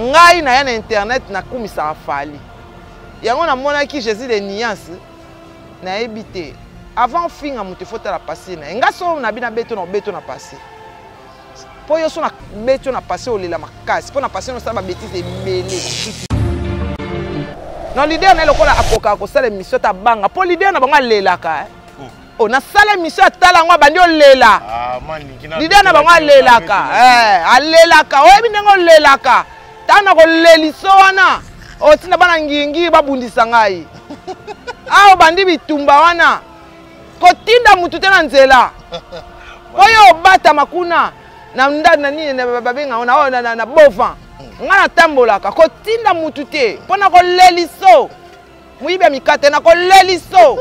Ngai naya na internet nakumisaka Fally. Yango namonaki Jesus de nuance nayebi te. Avant ofinga moto il faut tala passe na ye. Nga so na bina beto na beto na passe. Po yo so na beto na passe olela makasi. Po na passe no sala ba bêtises ebele. Non leader na ye lokola akokaka kosala émission ta banga. Po leader na bango alelaka. Eh. Oh, nasala émission atala yango abandi olela ah, leader na bango alelaka eh, alelaka oyebi ndenge olelaka ntango na koleliso wana otinda bana ngingi babundisa ngai awa ah, obandi bitumba wana kotinda motu te na nzela mpo yo obatama kuna na nda na nini babenga yango na, na bovan ngai natambolaka kotinda motu te mpo na koleliso moyibi ya mikate nakoleliso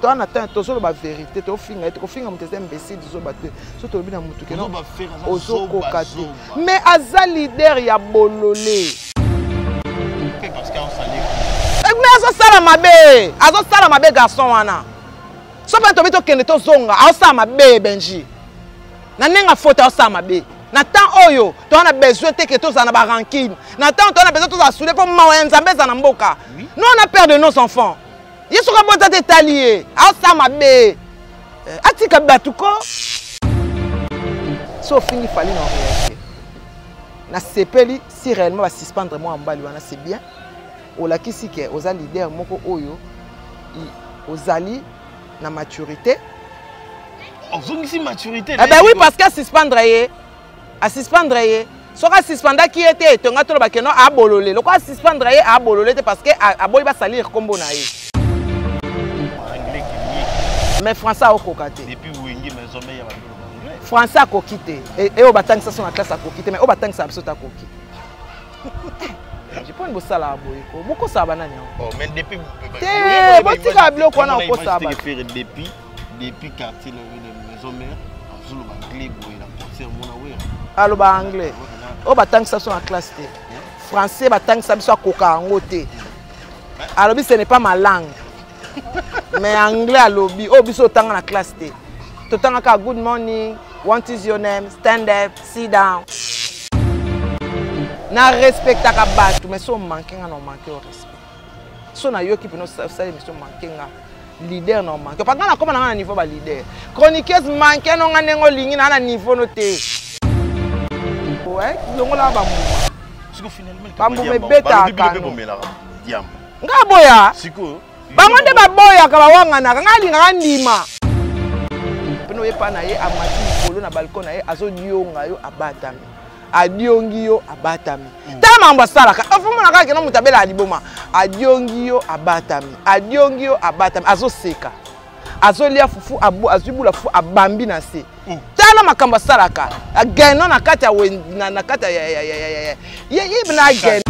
toa na temps tozoloba verité tofinga ye te kofinga moto eza imbécile zoba te so tolobi na motu keno ozokoka te mais aza leader ya bolole mais azosala mabe azosala mabe garçon wana so mpe tobi tokende tozonga aosala mabe benji na ndenge afota osala mabe na temps oyo toza na besoin te ke tozala na barancune na temps toza na besoin tozala soude mpo mawa ya nzambe eza na mboka nous on a peur de nos enfants ye soki abota te etali ye asala mabe eh, atika bato ko so ofingi fali na oreagir nasepeli si réellement basuspendre mwa mobali wana c'est bien olakisi ke oza leader moko oyo ozali na maturité ozongisi maturité eh ben oui parce que asuspendre ye asuspendre ye soki asuspendaki ye te tonga toloba ke non abolole lokola asuspendre ye abolole te parce que aboyi basalir nkombo na ye mais français aokoka te français akoki te eyo batangisa so na classe akoki te mais oyo batangisa biso te akoki mponi bosalaka boye ko bokosaka banani yango oh, te botikaka biloko wana okosaka depuis depuis quartier maison mère azoloba anglais boye na concert mona wera aloba anglais oyo batangisa biso na classe te français batangisa biso akoka yango te alobi ce n'est pas ma langue mais anglais alobi oyo biso otanga na classe te totangaka good morning what is your name stand up sit down na respectaka bato mais so omanke nga na omanke yo respect so nayoki mpena osali émission manke nga leader na omanke pa nga nakoma na nga na niveau ba leader chroniqueuse manke no nga ndenge olingi na na niveau no te longola bambuma bambuma ebetaka nga boya bango nde baboyaka bawanganaka ngai alingaka ndima mpena oyepa na ye amati likolo na balcon na ye azodionga yo abatami adiongi yo abatami mm. tala makambo asalaka ofomona kaka kena moto abelaka liboma adiongi yo abatami adiongi yo abatami azoseka azolia fufu azwi bula fufu abambi na se mm. tala makambo asalaka ageno na kati ya na kati ya ye na ageno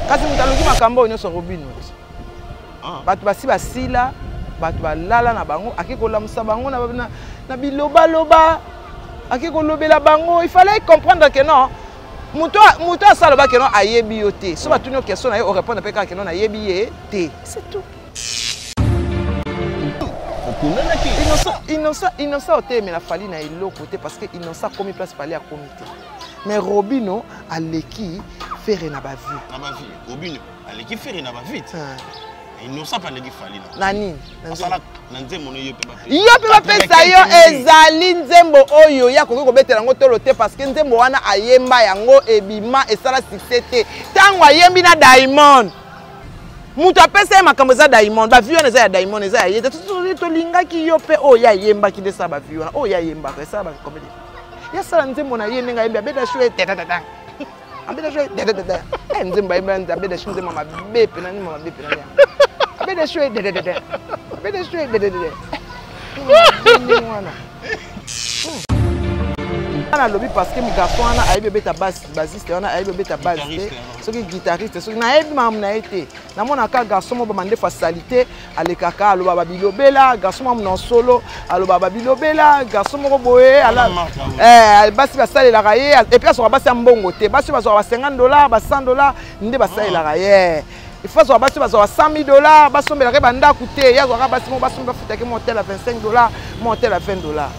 kasi moto aluki makambo oyo nyonso robino ah. bato basi basila bato balala na bango ake kolamusa bango na, na bilobaloba ake kolobela bango il fallait comprendre que non moto moto asala ke non ayebi yo te so batuni yo question na ye orépondre mpe kaka ke non nayebi ye te c'est tout innocent innocent otelemela fali na eloko te parce que innocent akomi place fali akomi te mais robino aleki fere na bavue na bavue robino aleki fere na bavue te innocent mpe aleki fali na nini na nzembo no yo mpe yo mpe bapesa yo ezali nzembo oyo ye akoki kobetela yango tolo te parce que nzembo wana ayemba yango ebima esala succès te ntango ayembi na diamond moto apesa ye makambo eza diamond bavi wana eza ya diamond eza ya ye te tolingaki yo mpe oyo ye ayembaki nde esala bavi wana oyo ye ayembaka esala bakomedi ye asala nzembo na ye ndenge ayembi abeta shue tetatata abeta shue tetatata eh, nzembo ayemba abeta shue nzembo mabe mpena nzembo mabe mpena abeta shue tetatata abeta shue tetatata ndenge wana wana alobi parce que garçon wana ayebi obeta basiste wana ayebi obeta base te soki guitariste soki nayebi makambo na ye te namonaka garçon moko mandefu asali te alekaka aloba babilobela garçon moko na solo aloba babilobela garçon moko boye eh, basi basalelaka ye epuis azwaka basi ya mbongo te basi oyo bazwaka ba 50 dollar ba 100 dollar nde basalelaka ye. Il faut azwaka basi bazwaka 100 000 $, basombelaka ye bandako te. Ye azwaka basi moko basombi, bafutaki mo hotel ya 25 $, mo hotel ya 20 $.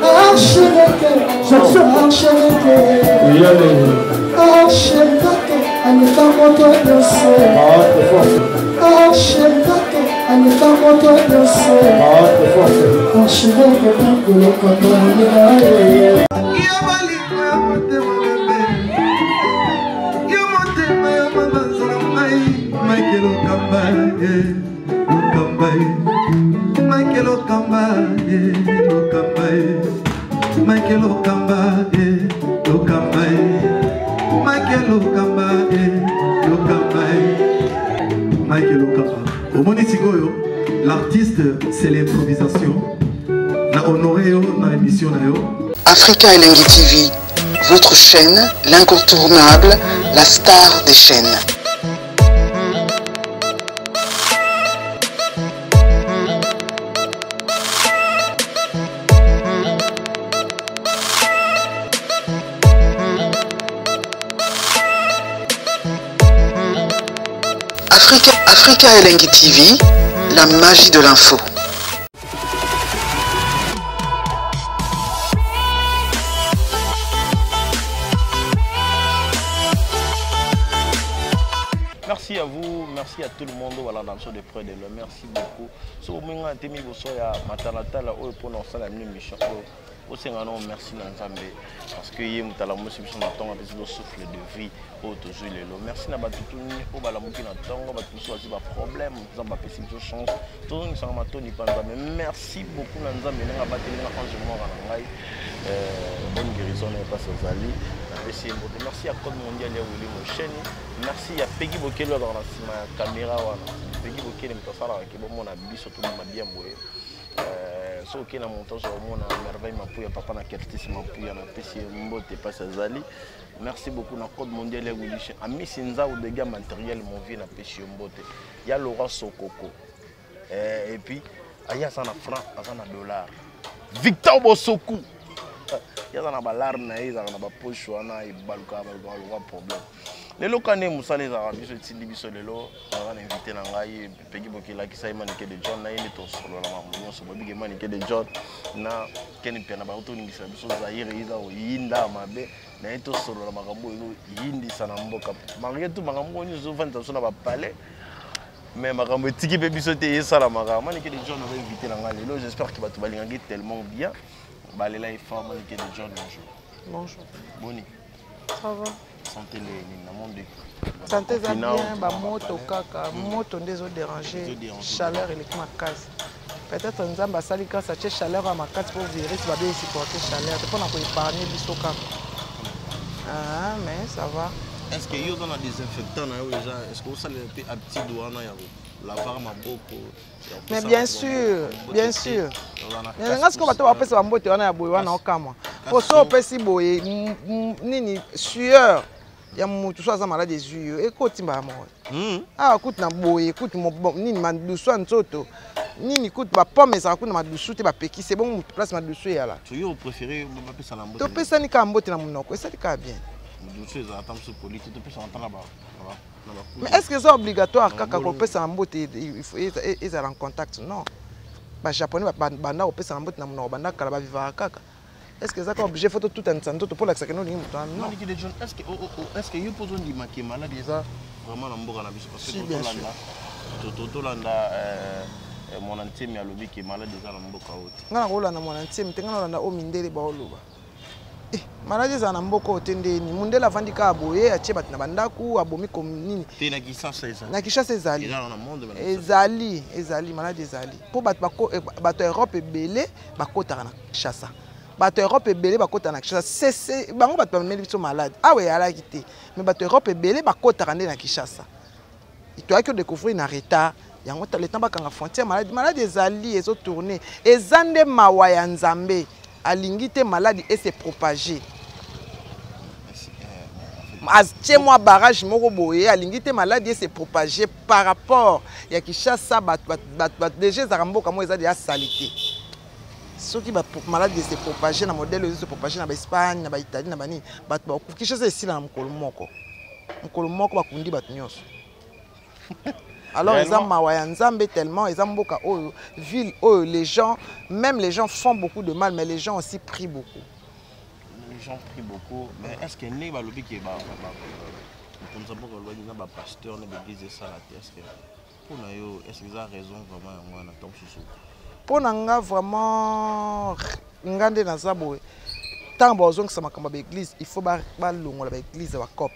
Archevêque, archevêque, aleka moto nyonso. Archevêque, aleka moto nyonso. Archevêque, kolokoto. Yo bolingo ya motema bebe, yo motema ya mabanza na ngai. Mike Lokamba ye, Lokamba ye, Mike Lokamba ye, Lokamba ye, Mike Lokamba ye, Lokamba ye, Mike Lokamba ye, Lokamba ye, Mike Lokamba. Omoni sikoyo, l'artiste, c'est l'improvisation. Na honoré yo na émission na yo. Africa Elengi TV, votre chaîne, l'incontournable, la star des chaînes. Africa, Africa Elengi TV, la magie de l'info. Merci à vous, merci à tout le monde. Voilà, dans de près de loin. Merci beaucoup. So omenga temi boso ya matalatala oyo mpona osala mino émission oyo, osenga no merci na Nzambe, parce que ye moto alamusi biso na ntongo, apesi biso souffle de vie oyo tozwi lelo. Merci na bato tuni oyo balamuki na ntongo, bato mosusu bazwi baproblème, Nzambe apesi biso chance, tozongisaka matoni mpa Nzambe. Merci beaucoup na Nzambe ndenge abatelinga ange moko na ngai. Bonne guérison na ye mpasi azali, napesi ye mbote. Merci ya Code Mondial ya Willi Mosheni. Merci ya Pegi Bokeli, azalaka na nsima ya caméra wana. Pegi Bokeli, moto asalaka ke bomona biso tobima bien boye. Soki okei na montage, omona Merveille Mapuya, papa na Kertis Mapuya, napesi ye mbote mpasi azali. Merci beaucoup na Code Mondial ya Willi Amisi Nzau, dégâts matériel movi, napesi yo mbote ya Laurent Sokoko. Et puis aye aza na franc, aza na dollar. Victor Bosoku, ye aza na balarme na ye, ezalaka na bapoche wana, ebalukaka balukaka lokwa problème. Lelo ka nde mosala ezalaka biso, etindi biso lelo naza na invité na ngai Peki Bokelakisa ye Manike de John. Na ye nde tosolola makambo nyonso. Bobike Manike de John na Ken Mpiana bango tolingisa biso Zaire eza koyinda mabe. Na ye tosolola makambo oyo ezoyindisa na mboka. Malgré tout, makambo oyo nyonso ezofandisa biso na bapalais, mais makambo etiki mpe biso te esalamaka. Manike de John aza invité na ngai lelo. J'espère que bato balingaki tellement bien, balela effort. Manike de John, bonjour. Bonjour. Boni? Ça va. Santé nini na monde? Santé eza bien, bamoto kaka, moto nde ezodérange, chaleur eleki makasi. Peut-être Nzambe asali grâce, atie chaleur ya makasi mpo virus babe esupporte chaleur te, mpona koépargne biso kaka. Ah, mais ça va. Est ce que yo oza na désinfectant na yo eza? Est ce que osalela mpe habitude wana ya lavar maboko? Mais bien sûr, bien sûr. Nga sikoyo, bato bapesa bambote wana ya boye wana, okamwa, po so opesi boye nini, sueur ya motu so aza malade ezwi yo, ekotimbaka moko awa. Kutu na boye, kutu nini, madusu ya nzoto nini, kutu bapome ezalaka kutu na madusu te, bapekisi ebongo motu place madusu eyala. Yo préféré bapesa na mbote? Topesani kaka mbote na monoko, esali kaka bien. Modusu ezala ta mosusu poli te, topesaka ata na Mais est ce que eza obligatoire kaka kopesa na mbote ezala en contact? Non, Bajaponais banda kopesa na mbote na monoko banda kala, bavivaka kaka. Est ce que eza kaka obligé faut totutanisa nzoto mpo olakisaka olingi moto wana? Non. Est ce que yo mpo ozondimaki maladi eza vraiment na mboka na biso? Parce que tolanda Mwana Ntiemi, alobi ke maladi eza na mboka oyo te. Ngai nakolanda Mwana Ntiemi te, ngai nalanda oyo mindele baoloba. Maladi ezala na mboka oyo te ndeni? Mundele avandi kaka boye, atie bato na bandako, abomi nini? Te, na Kinshasa eza. Na Kinshasa ezali, ezali, ezali, maladi ezali, mpo bato ya Europe ebele bakotaka na Kinshasa, bato ya Europe ebele bakotaka na Kinshasa. Sese bango bato bamemeli biso maladi awa, eyalaki te, mais bato ya Europe ebele bakotaka nde na Kinshasa. Toyaki odécouvrir na retard yango, le temps bakanga frontière. Maladi, maladi ezali, ezotourne, eza nde mawa ya Nzambe, alingi te maladi ese propage, atie mwa barrage moko boye, alingi te maladi ese propage par rapport ya Kinshasa. Bato déjà ezalaka mboka moko eza deya salité. Soki ba maladi ese propage na modèle oyo se propage na ba Espagne, na ba Italie, na banini, bato bakufi. Kinshasa esila na mokolo moko. Mokolo moko bakundi bato nyonso. Alors eza mawa ya Nzambe tellement eza mboka oyo, ville oyo les gens, même les gens font beaucoup de mal, mais les gens aussi prient beaucoup. Les gens prient beaucoup, mais est-ce que ndenge balobi ke ba mokonzi ya mboka alobaki na ba pasteur na ba église esala te, est-ce que mpo na yo, est-ce que eza raison vraiment yango wana ntango mosusu? Mpo na nga vraiment, nga nde naza boye, ntango bazongisa makambo ya baéglise, il faut balongola baéglise ya bacope.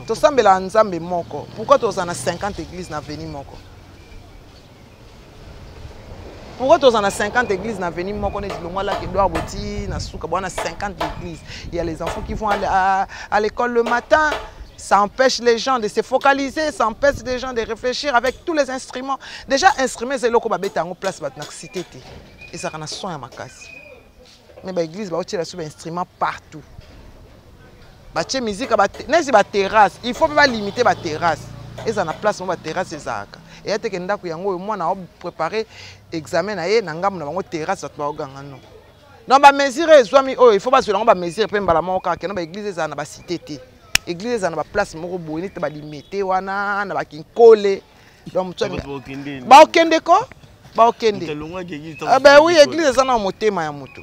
Tosambelaka Nzambe moko. Pourquoi tozala na 50 église na avenue moko? Pourquoi tozala na 50 églises na avenue moko, neti longwa Lac Edouard boti na suka bwana 50 églises? Il y a les enfants qui vont à l'école le matin, ça empêche les gens de se focaliser, ça empêche les gens de réfléchir avec tous les instruments. Déjà instrument eza eloko babeta yango place bato na cité te, ezalaka na son ya makasi, mais baéglise baotiela so bainstrument partout, batie musique neti baterrasse. Il faut mpe balimite baterrasse, ezala na place mo baterrasse ezalaka, eya teke ndako yango oyo mwana aoprépare examen na ye na ngambo na bango terrasse, bato baoganga. No donc bamesure ezwami oyo, il faut bazwela yango bamesure mpe mbala moko kaka kena baéglise ezala na bacité te, église ezala na baplace moko boye neti balimete wana na bakinkole. Donc baokende ko baokende. Ah ben oui, église eza na motema ya moto,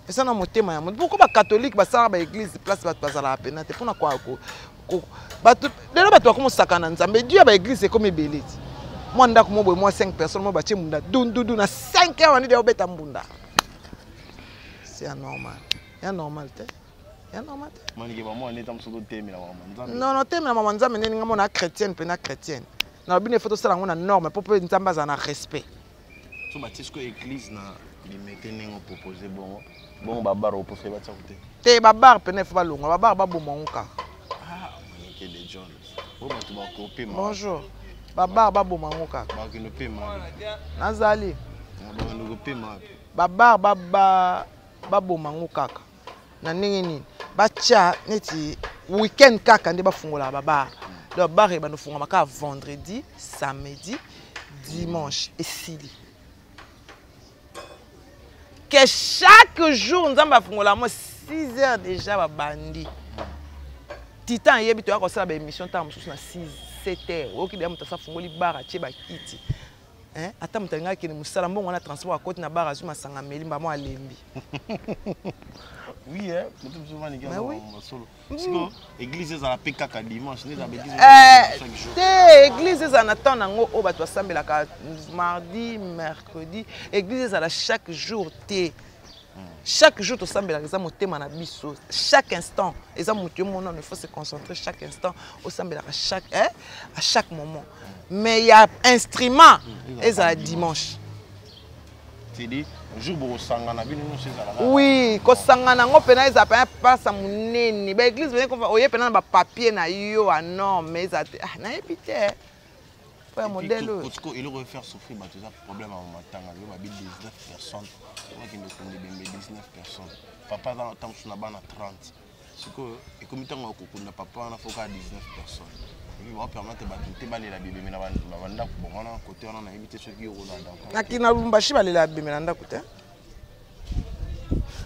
eza na motema ya moto. Pourquoi bacatholique basalaka baéglise place bato bazalaka pena te? Mpona kwa bato lelo bato bakomosaka na Nzambe dieu ya baéglise ekomi ebele ti mwa ndako mo boye, mwa 5 personnes mo batie mbunda dundudu na 5 heures wani deya obeta mbunda. C'est anormal, ya normal te, ya normal te. Non, non, temela mama Nzambe ndeni nga mona chrétienne mpe na chrétienne na bino, il faut tosala yango na norme mpo mpe Nzambe azala na respect. So batie sikoyo église na Limete ndenge opropose bongo bongo, babar opose batia te? Te, babar pene faut balongwa, babar baboma yango kaka. Manike de John, oyo bato bakopema. Bonjour, babar baboma yango kaka. Bakende opema. Nazali. Bakende kopema. Babar baboma yango kaka. Na ndenge nini batya neti weekend kaka nde bafungolaka babar? Donc bar ebanda ofungwama kaka vendredi, samedi, dimanche, esili. Que chaque jour Nzambe afungola mo 6 heures déjà babandi. Titan ayebi, toya kosala baémission ntango mosusu na 6 7 heures, oyoki deya moto asa afungoli bar, atie bakiti. Ata moto alingaki akende mosala, mbongo wana transport, akoti na bar, azwi masanga, ameli, mbamo alembi. Oui, moto mosusu vaniki masolo. Siko église ezala mpe kaka dimanche nde ezala baéglise chaque jour? Te, église ezala na temps nango oyo bato basambelaka, mardi, mercredi. Église ezala chaque jour te. Chaque jour tosambelaka, eza motema na biso chaque instant, eza moto yo monano, il faut se concentrer chaque instant, osambelaka chaque, eh, à chaque moment. Mais ya instrument ezala dimanche. C'est-à-dire jour bokosangana bino nyonso ezalaka? Oui, kosangana yango mpena ezala mpena mpasa monene. Baéglise pene oye mpena na bapapier na yo anorme, eza te. Ah, nayebi te mpo ya modèle oyo. Kotiko eloko efaire souffrir bato eza problème ya matanga. Yo babi 19 personnes okende okende bembe, 19 personnes, papa aza ntango mosusu na bana 30. Sikoyo ekomi ntango ya kokunda papa wana, faut kaka 19 personnes, et puis baopermettre bato te balela bibembe na bandako. Bon, wana kote wana nayebi te soki okozala d'accord. Na Lubumbashi balela bibembe na ndako te.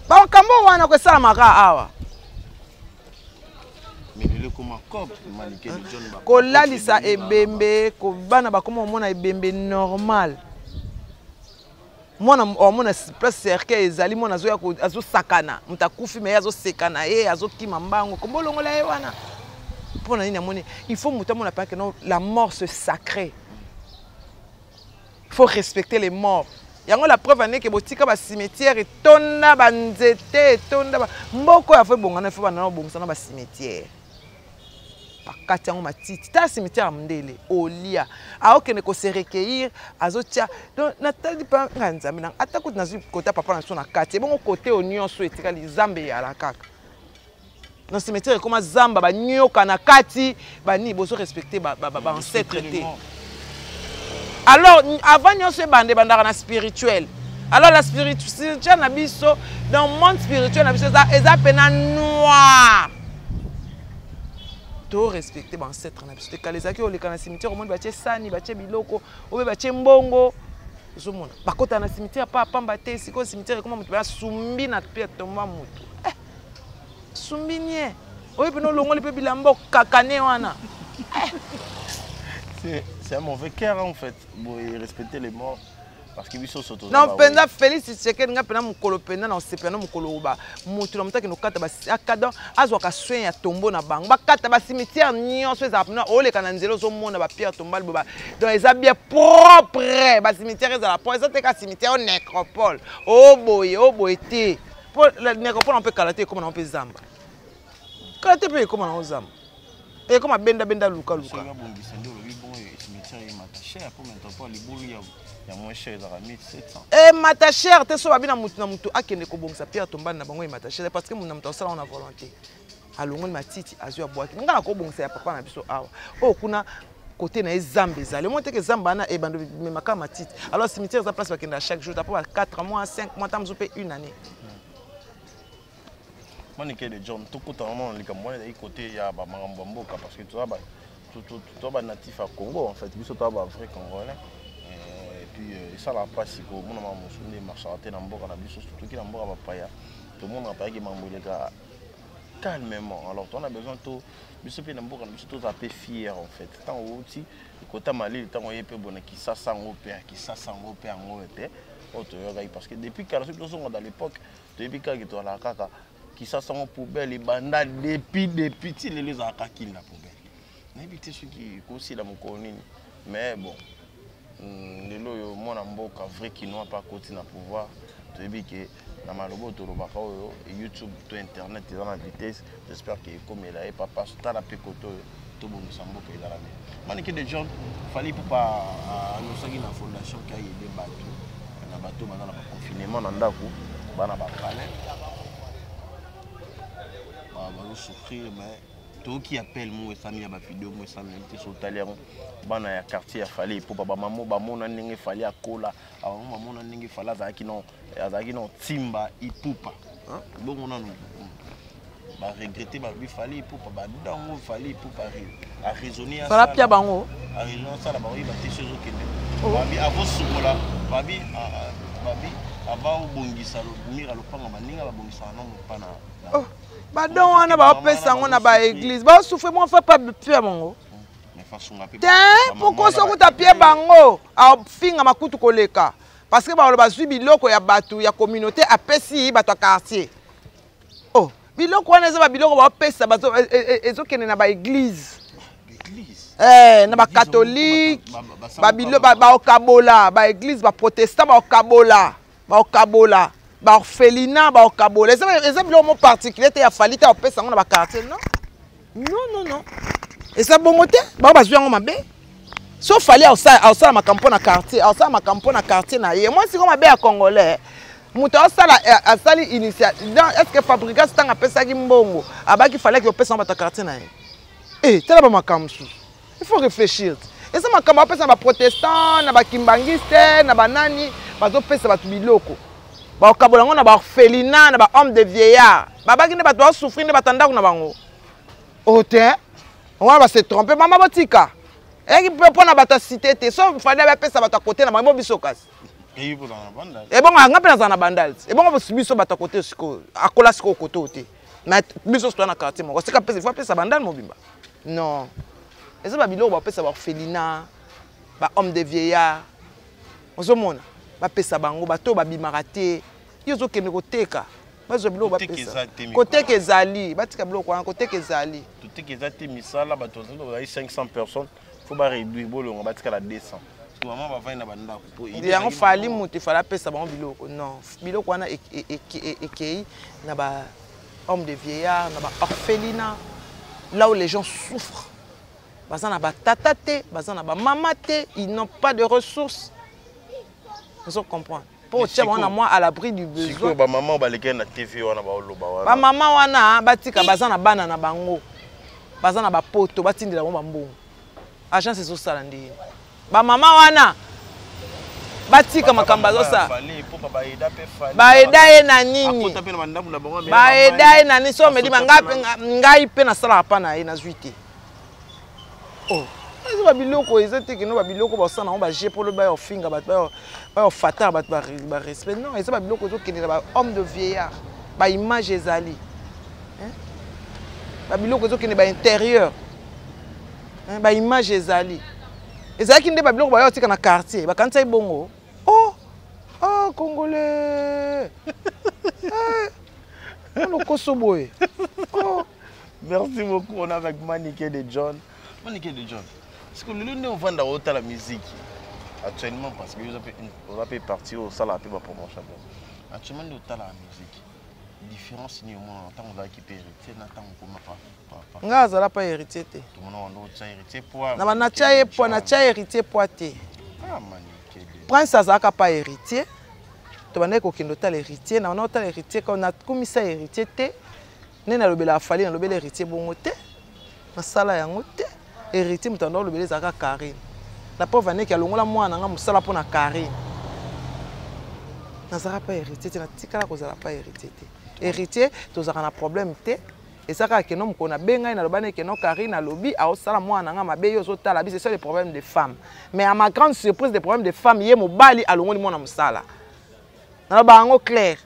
Bamakambo wana koesalamaka awa. Mais lelo ekoma cop, Manike de John. Kolalisa ebembe, bana bakoma komona ebembe normal. Mwana omona place cercueil ezali, mwana azoya azosakana, moto akufi me ye azoseka na ye, azokima mbango kombolongola ye wana. Mpo na nini? Amoni, il faut moto amona mpe non, la mort, c'est sacré, il faut respecter les morts. Yango la preuve aneke botika bacimetière etonda banzete, etonda mboka oyo afo ebongana, ifo banda na obongisa na bacimetière, bakati yango matiti. Tala cimetière ya mondele, olia aokende kose recueillir, azotia. Donc natali mpa ngai Nzambe nanga, ata kutu nazwi kota papa na biso na kati, ebongo kote oyo nyonso etikali zamba, eyala kaka na cimetière ekoma zamba, banyoka na kati, bani bozo respecte baancêtre te. Alors avant nyonso ebanda, ebandaka na spirituel. Alors la spirituel na biso, dans monde spirituel na biso eza mpena noir. Torespecte baancêtre na biso te. Kala ezalaki oleka na cimetière, omoni batie sani, batie biloko obe, batie mbongo, ozomona bakota na cimetière pa pamba te. Sikoyo cimetière ekoma moto basumbi na pierre tombale, motu eh, sumbi nie oyo mpena olongoli mpe bilamba okakane wana. C'est un mauvais cœur en fait. Bon, respecter les morts. Parce que biso soto. Non, mpenza Félix Tshisekedi, nga mpena mokolo mpenza na osepela na mokolo oyo motu na moto akende kokata akada, azwaka soin ya tombeau na bango, bakata bacimetière nyonso, ezala mpena oleka na nzela, ozomona bapierre tombale boye. Donc eza bien propre, bacimetière ezala propre, eza te ka cimetière o nécropole oboye oboye te, mpo nécropole mpe kala te ekóma nango mpe zamba, kala te mpe ekóma nango zamba, ekóma benda benda, luka luka. Soki babongisa nde olobi bongo, cimetière emata cher, mpo maintenant libulu ya moins cher ezalaka 1700. Emata cher te. So babi na mutu na mutu akende kobongisa pierre tombale na bango, emata cher parce que mutu na mutu asala ngo na volonté, alongoli matiti, azwi, abwaki. Nga na kobongisa ya papa na biso awa oyo kuna kote na ye, zamba ezali, omoni teke zamba wana ebando memaka matiti. Alors cimetière eza place bakendaka chaque jour, tapo ba 4 mois, 5 mois, ta mosusu mpe une année. Manike de John, tokota vraiment na likambo wana ezali côté ya bamakambo ya mboka, parce que toza banatif ya Congo en fait, biso toza bavrai Congolais. Et puis esalaka mpasi komona makambo mosusu nde emarchaka te na mboka na biso, surtout na mboka bapaya. Tomonaka payaki makambo eleka calmement. Alors toza na besoin to biso mpe na mboka na biso tozala mpe fier en fait. Ntango outi ekota malili, ntango oye mpe bona Kisasa yango mpe ya Kisasa yango mpe yango te oyo toyokaki, parce que depuis kala, soki tozonga dans l'époque, toyebi kaka tozalaka kaka Kisasa yango poubelle ebanda depuis ti lelo ezalaka kili na poubelle. Nayebi te soki ekosila mokolo nini, mais bon, lelo oyo mwana mboka vrai Kinois mpe akoti na pouvoir. Toyebi ke na maloba oyo tolobaka oyo YouTube to internet eza na vitesse, j'espère ke ekomela ye. Papa, tala mpe kote oyo tobongisa mboka ezala bien. Manike de John, Fally Ipupa anosaki na fondation ke ayede bato na bato baza na baconfinement na ndako, bana bapalin bazosouffrir. Mais toyoki appel moko esami ya bavideo moko esami te, so otali yango, bana ya quartier ya Fally Ipupa, bamamo bamona ndenge Fally akola, bamamo bamona ndenge Fally azalaki no ntimba Ipupa bongo nanu baregretter, balobi Fally Ipupa badango, Fally Ipupa araisonner. Fala pia bango. Araisonner, asala bango, yeba te so ezokende. Babi avosukola, babi ava obongisa mur ya lopango, baninga babongisaka nano mpa na Badon wana baopesa yango na baéglise, baosouffre mwa fa pa pia bango te. Pourquoi soki otapie bango, afinga makutu koleka, parce que baloba bazwi biloko ya bato ya communauté, apesi bato ya quartier. Oh, biloko wana eza babiloko baopesa, ezokende na baéglise, na bacatholique, baokabola baéglise, baprotestant baokabola, baorphelinat baokabola. Eza biloko mo particulier te ya Fally te, aopesa yango na baquartier. Non, non, non, non, eza bongo te. Bango bazwi yango mabe. So Fally aosala makambo mpo na quartier, aosala makambo mpo na quartier na ye. Mwa sikoyo mabe ya Congolais, moto aosala, asali initiative. Est ce que Fabregas, ntango apesaki mbongo, abaki Fally aki opesa yango bato ya quartier na ye? E tala bamakambo mosusu, il faut réfléchir. Eza makambo apesa na baprotestant, na bakimbangiste, na banani bazopesa bato biloko, bakokabola yango na baorphelinat, na bahomme de vieillard. Babaki nde bato baosouffrir nde bato ya ndako na bango o te wana base trompe. Mama, botika, eyaki mpe mpo na bato ya cité te. So Fally bapesa bato ya kote na bango, biso kasi ebongo nga mpe nazala na Bandal, ebongo biso bato ya kote sikoyo akola sikoyo kote oyo te. Mais biso toza na quartier moko, sika pesa, ifo apesa Bandal mobimba? Non, eza babiloko bapesa baorphelinat, bahomme de vieillard. Ozomona bapesa bango bato oyo babimaka te. Yo ozokende koteka, bazwa biloko bapesa. Koteka ezali, batika biloko wana, koteka ezali. Toteka eza te misala, bato bazali 500 personnes, faut baréduire, bolongo batikala 200, mama bavandi na bandako. Yango Fally moto efali apesa bango biloko? Non, biloko wana ekei na ba homme de vieillard, na baorphelinat, là où les gens souffrent, baza na batata te, baza na bamama te, ils n'ont pas de ressources. Ozo comprendre? Mpo otia bango na mwa à l'abri du besoin. Sikoyo bamama balekeli na TV wana, baoloba wana. Bamama wana batika, baza na bana na bango, baza na bapoto, batindela bango bambongo. Agence ezosala ndenge bamama wana batika makambo azosala. Baeda ye na nini? Baeda ye na nini? So omedima, ngai mpe nasalaka mpa na ye, nazwi te. Oh, eza babiloko eza te kino babiloko basala yango baje mpo lobi bayofinga bato, bayofataka bato barespect. Non, eza babiloko ezokende na bahomme de vieillard, baimage ezali babiloko ezokende baintérieur, baimage ezali. Ezalaki nde babiloko bayo tika na quartier, bakanisaki bongo. Oh, oh, congolais, eh, lokoso boye, oh. Merci beaucoup. On est avec Maniké de John. Maniké de John, parce que lelo nde ovanda otala musique actuellement, parce que oza mpe parti osala mpe bapromotion. Bon, actuellement nde otala musique, différence nini omona ntango ozalaki mpe héritier na ntango okoma papa? Nga azala pa héritier te. Tomona wanda otya héritier poa. Na natya ye poa, natya héritier poa te. Ah, Maniké de Prince azalaka pa héritier, tobandaki kokende otala héritier. Na wana otala héritier, nakumisa héritier te. Nde nalobela afali, nalobela héritier bongo te, nasala yango te. Héritier moto anda olobela ezalaka Karine. La pauvre aneki alongola mwana na nga mosala mpo na Karine. Nazalaka pa héritier te, natikala kozala pa héritier te. Héritier tozalaka na problème te. Eza kaka keno mokolo nabengai, naloba ne keno Karine alobi aosala mwana na nga mabe, yo ozotala biso. C'est le problème de femme, mais à ma grande surprise, des problèmes de femme, ye mobali alongoli mwana mosala. Naloba yango clair.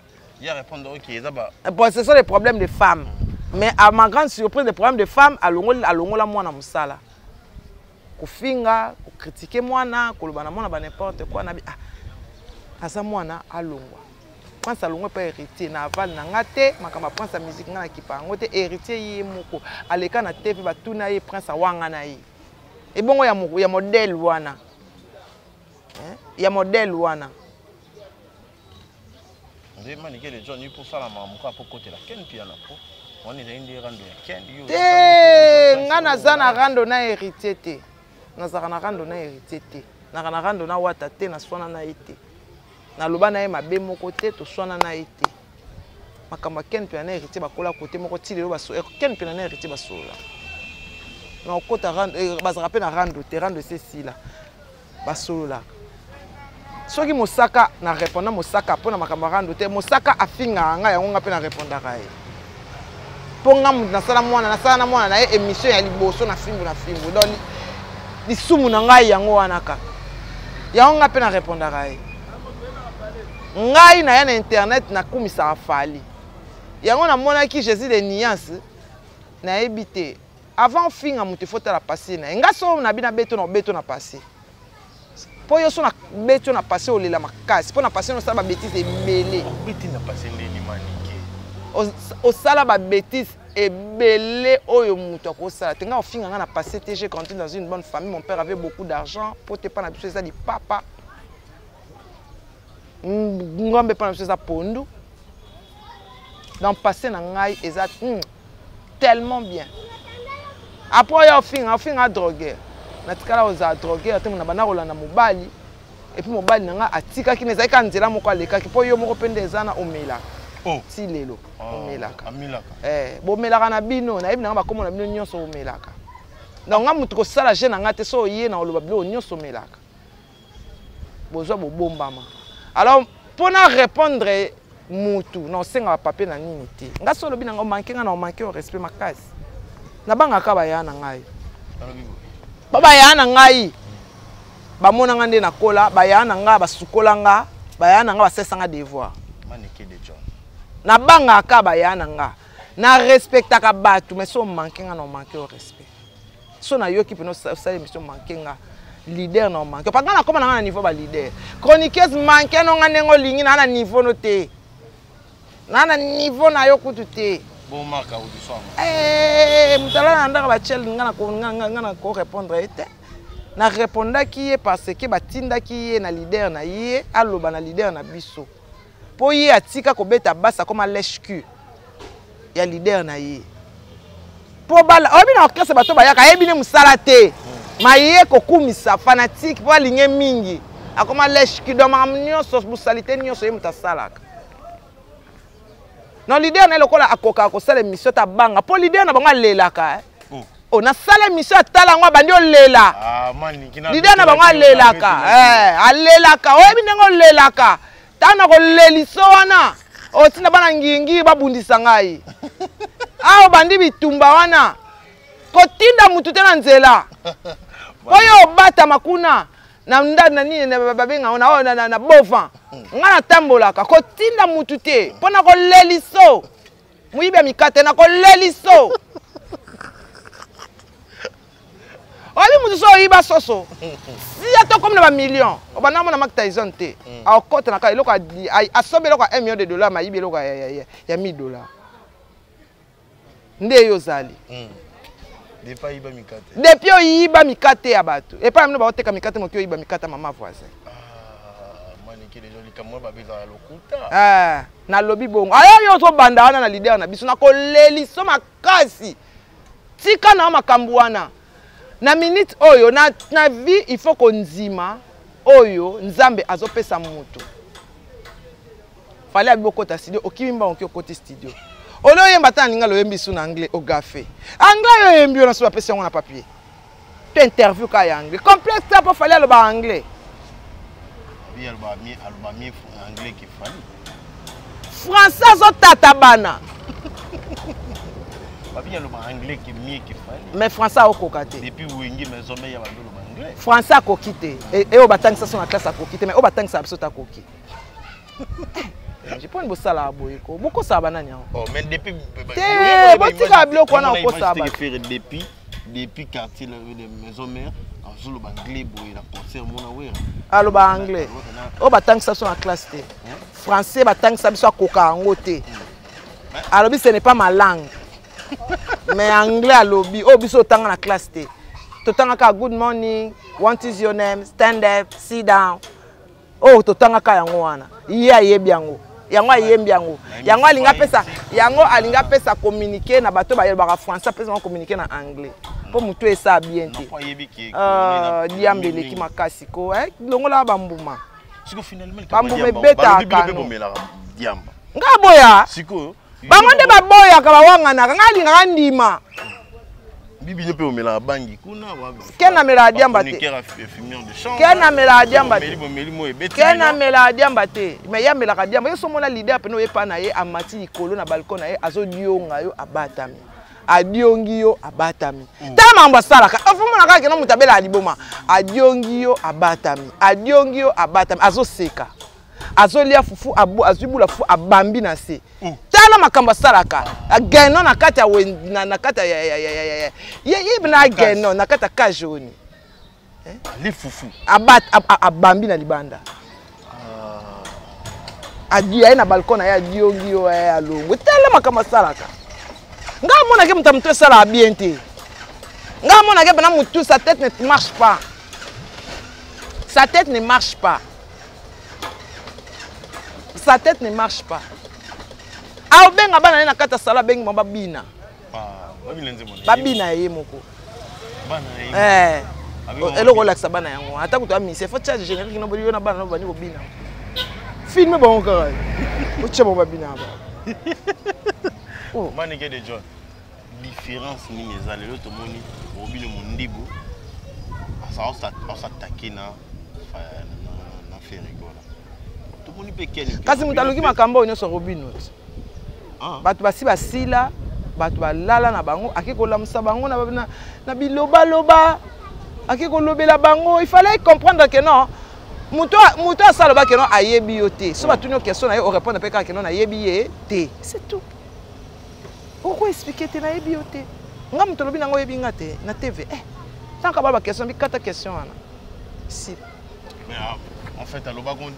Ya répondre, ok, eza ba Bon, ce sont des problèmes de femmes, mais à ma grande surprise, des problèmes de femmes, alongoli, alongola mwana mosala, kofinga, kokritike mwana, koloba na mwana ba n'importe quoi. Nabi ah, aza mwana, alongwa. Prince alongwa epa héritier na aval na nga te. Makambo ya Prince ya musique, nga nakipa yango te. Héritier ye moko aleka na te mpe batuna ye, Prince awanga na ye. Ebongo ya modèle wana, ya modèle wana. Nde Manike de John, mpo osala makambo kaka mpo kotela Ken Piana, po wana ezali nde rando ya Ken. Yo te, nga naza na rando na héritier te. Nazalaka na rando na héritier te, nazalaka na rando na Wata te. Naswana na ye te, naloba na ye mabe moko te, toswana na ye te. Makambo ya Ken mpe na héritier, bakola kote moko ti lelo. Ken mpe na héritier basolola na okota, bazalaka mpe na rando te. Rando esi esila, basololaka. Soki Mosaka, na répondant Mosaka mpo na makambo ya rando te. Mosaka afingaka ngai, yango nga mpe na répondaka ye, mpo nga moto nasala mwana, nasala na mwana na ye émission ya liboso na fimbu na fimbu. Donc lisumu na ngai yango wana kaka, yango nga mpe na répondaka ye. Ngai naya na internet, nakumisaka Fali. Yango namonaki Jésus de nuance, nayebi te. Avant ofinga moto, ifo tala passé na ye. Nga so na bina beto na obeto na passé, mpo yo so na beto na passé, olela makasi mpo na passé nosala babétise ebele. Obeti na passé ndeni, Manike? Osala babétise ebele oyo moto akosala te. Nga ofinga nga na passé te. J'ai grandi dans une bonne famille, mon père avait beaucoup d'argent, po te mpa na biso eza lipapa, ngombe mpa na biso eza pondu. Donc passé na ngai eza tellement bien. Après oyo ofinga, ofinga drogueur, natikala kozala drogueur te. Na banda kolanda mobali, et puis mobali na ngai atikaki na ezalaki kaka nzela moko alekaki, mpo yo moko mpe nde eza na omelaka. Oh. Ti lelo omelaka. Amelaka. Eh, bomelaka na bino, nayebi nanga bakombo na bino nyonso, omelaka. Donc nga motu kosala je na nga te. So oye na oloba biloko nyonso omelaka, bozwa bobombama. Alors mpona répondre mutu na osenga bapapier na nini te. Nga so olobi nanga omanke nga na omanke o respect makasi, nabangaka baya na ngai, mpo baya na ngai bamonanga nde nakola, baya na ngai basukola nga, baya na ngai basesanga devoir. Manike de John. Nabangaka baya na nga, na respectaka bato, mais so omanke nga na omanke o respect. So nayoki mpena osala émission, manke nga leader na omanke, parce nga nakóma na nga na niveau baleader. Chroniqueuse, manke no nga ndenge olingi, naa na niveau no te, naa na niveau na yo kutu te. Bomaka audition. Moto alala na ndako batiel. Nga na korépondre ye te. Na répondaki ye parce que batindaki ye na leader na ye, aloba na leader na biso, mpo ye atika kobeta basi, akoma lèche-cul ya leader na ye. Mpo bala oyebi na orchestre bato bayaka, ayebi ne mosala te, ma ye kokumisa fanatique mpo alinge mingi, akoma lèche-cul. Donc makambo nyonso, bosalite nyonso, ye moto asalaka. Non, leader na ye lokola akokaka kosala émission ta banga, mpo leader na bango alelaka. Oh. Oh, nasala émission, atala yango, abandi olela. Ah, Manike Leader na bango alelaka, alelaka. Oyebi ndenge olelaka, ntango na koleliso wana, otinda bana ngingi babundisa ngai awa, obandi bitumba wana. Kotinda mutu te na nzela. Po yo obatama kuna na nda na nini babenga na oyo na, na bovan. Nga natambolaka kotinda mutu te mpo na koleliso moyibi ya mikate na koleliso. Oyebi mutu so oyiba soso siya to komi na ba million obanda mona Mike Tyson te akota na ka eloko asombi eloko ya 1 million de dollars mayibi eloko ya 1000 dollars nde yo ozali. Depuis oyiba mikate ya bato epai bino baoteka mikate moki oyiba mikate ya mama voisin. Nalobi bongo aya yo ozobanda wana na leader na biso nakoleliso makasi. Tika na makambo wana na minute oyo na, na vie il faut kondima oyo Nzambe azopesa moto. Fallait abi bokota studio okimi mbango oki okoti studio ole oyemba ata na lingala oyembi su na anglais ogafe anglais oyo oyembi wana so bapesi yango na papier to interview kaka ya anglais complexe te mpo Fally aloba anglais. Français azotata bana. Mais français aokoka te. Français akoki te. Oyo batangisa so na classe akoki te, mais oyo batangisa biso te akoki. Mponi bosalaka boye ko bokosaka banani yango te, botikaka biloko wana okosaka bato. Depuis quartier de maison mère azoloba anglais boye na concert mona wera aloba anglais oyo batangisa biso na classe te. Français batangisa biso akoka yango te. Alobi ce n'est pas ma langue, mais anglais alobi oyo biso otanga na classe te. Totangaka good morning, what is your name, stand up, sit down. Oyo totangaka yango wana ye ayebi yango, yango ayembi yango, yango alingi apesa yango, alingi apesa communiqué na bato bayebaka français, apesa bango communiqué na anglais mpo motu esala bien te. Diambe eleki makasi ko longola bambuma, bambuma ebetaka nga boya bango nde baboyaka bawanganaka nga alingaka ndima. Bibino mpe omelaka bangi kuna. Ken amelaka diamba te, ken amelaka diamba te, ken amelaka diamba te, mais ye amelaka diamba. Yo so omona leader pene oyepa na ye amati likolo na balcon na ye azodionga yo abatami, adiongi yo abatami. Tala makambo asalaka, ofomona kaka kena moto abelaka liboma. Adiongi yo abatami, adiongi yo abatami, azoseka, azolia fufu, azwi bula fufu abambi na se. Tala makambo asalaka ageno na kati ya na kati ya ye na ageno na kati ya cage oni ali fufu abambi na libanda, adi aye na balcon na ye adiongi yo alongo. Tala makambo asalaka, nga amonaki moto ya motu esalaka bien te. Nga amonaki mpena motu, sa tête ne marche pas, sa tête ne marche pas, sa tête ne marche pas. Aobenga bana ye na kati ya sala, abengi bango babina, babina ye moko eloko olakisa bana yango ata kutu amise fo tia générique no yo na bana no bandi kobina filme bango kaka otia bango babina ba. Manike de John, différence nini eza lelo? Tomoni Robino Mondibu asatake na Ferre Gola, tomoni mpe Ken. Kasi moto aluki makambo oyo nyonso Robino te. Bato basi basila, bato balala na bango, ake kolamusa bango na bilobaloba, ake kolobela bango. Il fallait comprendre que non, moto asala loba ke non ayebi yo te. So batuni yo question na ye, orépondre mpe kaka ke non nayebi ye te, c'est tout. Pourquoi expliquer te nayebi yo te? Nga moto olobi nango oyebi nga te na TV, tanka ba baquestion bikata question wana si. Mais en fait alobako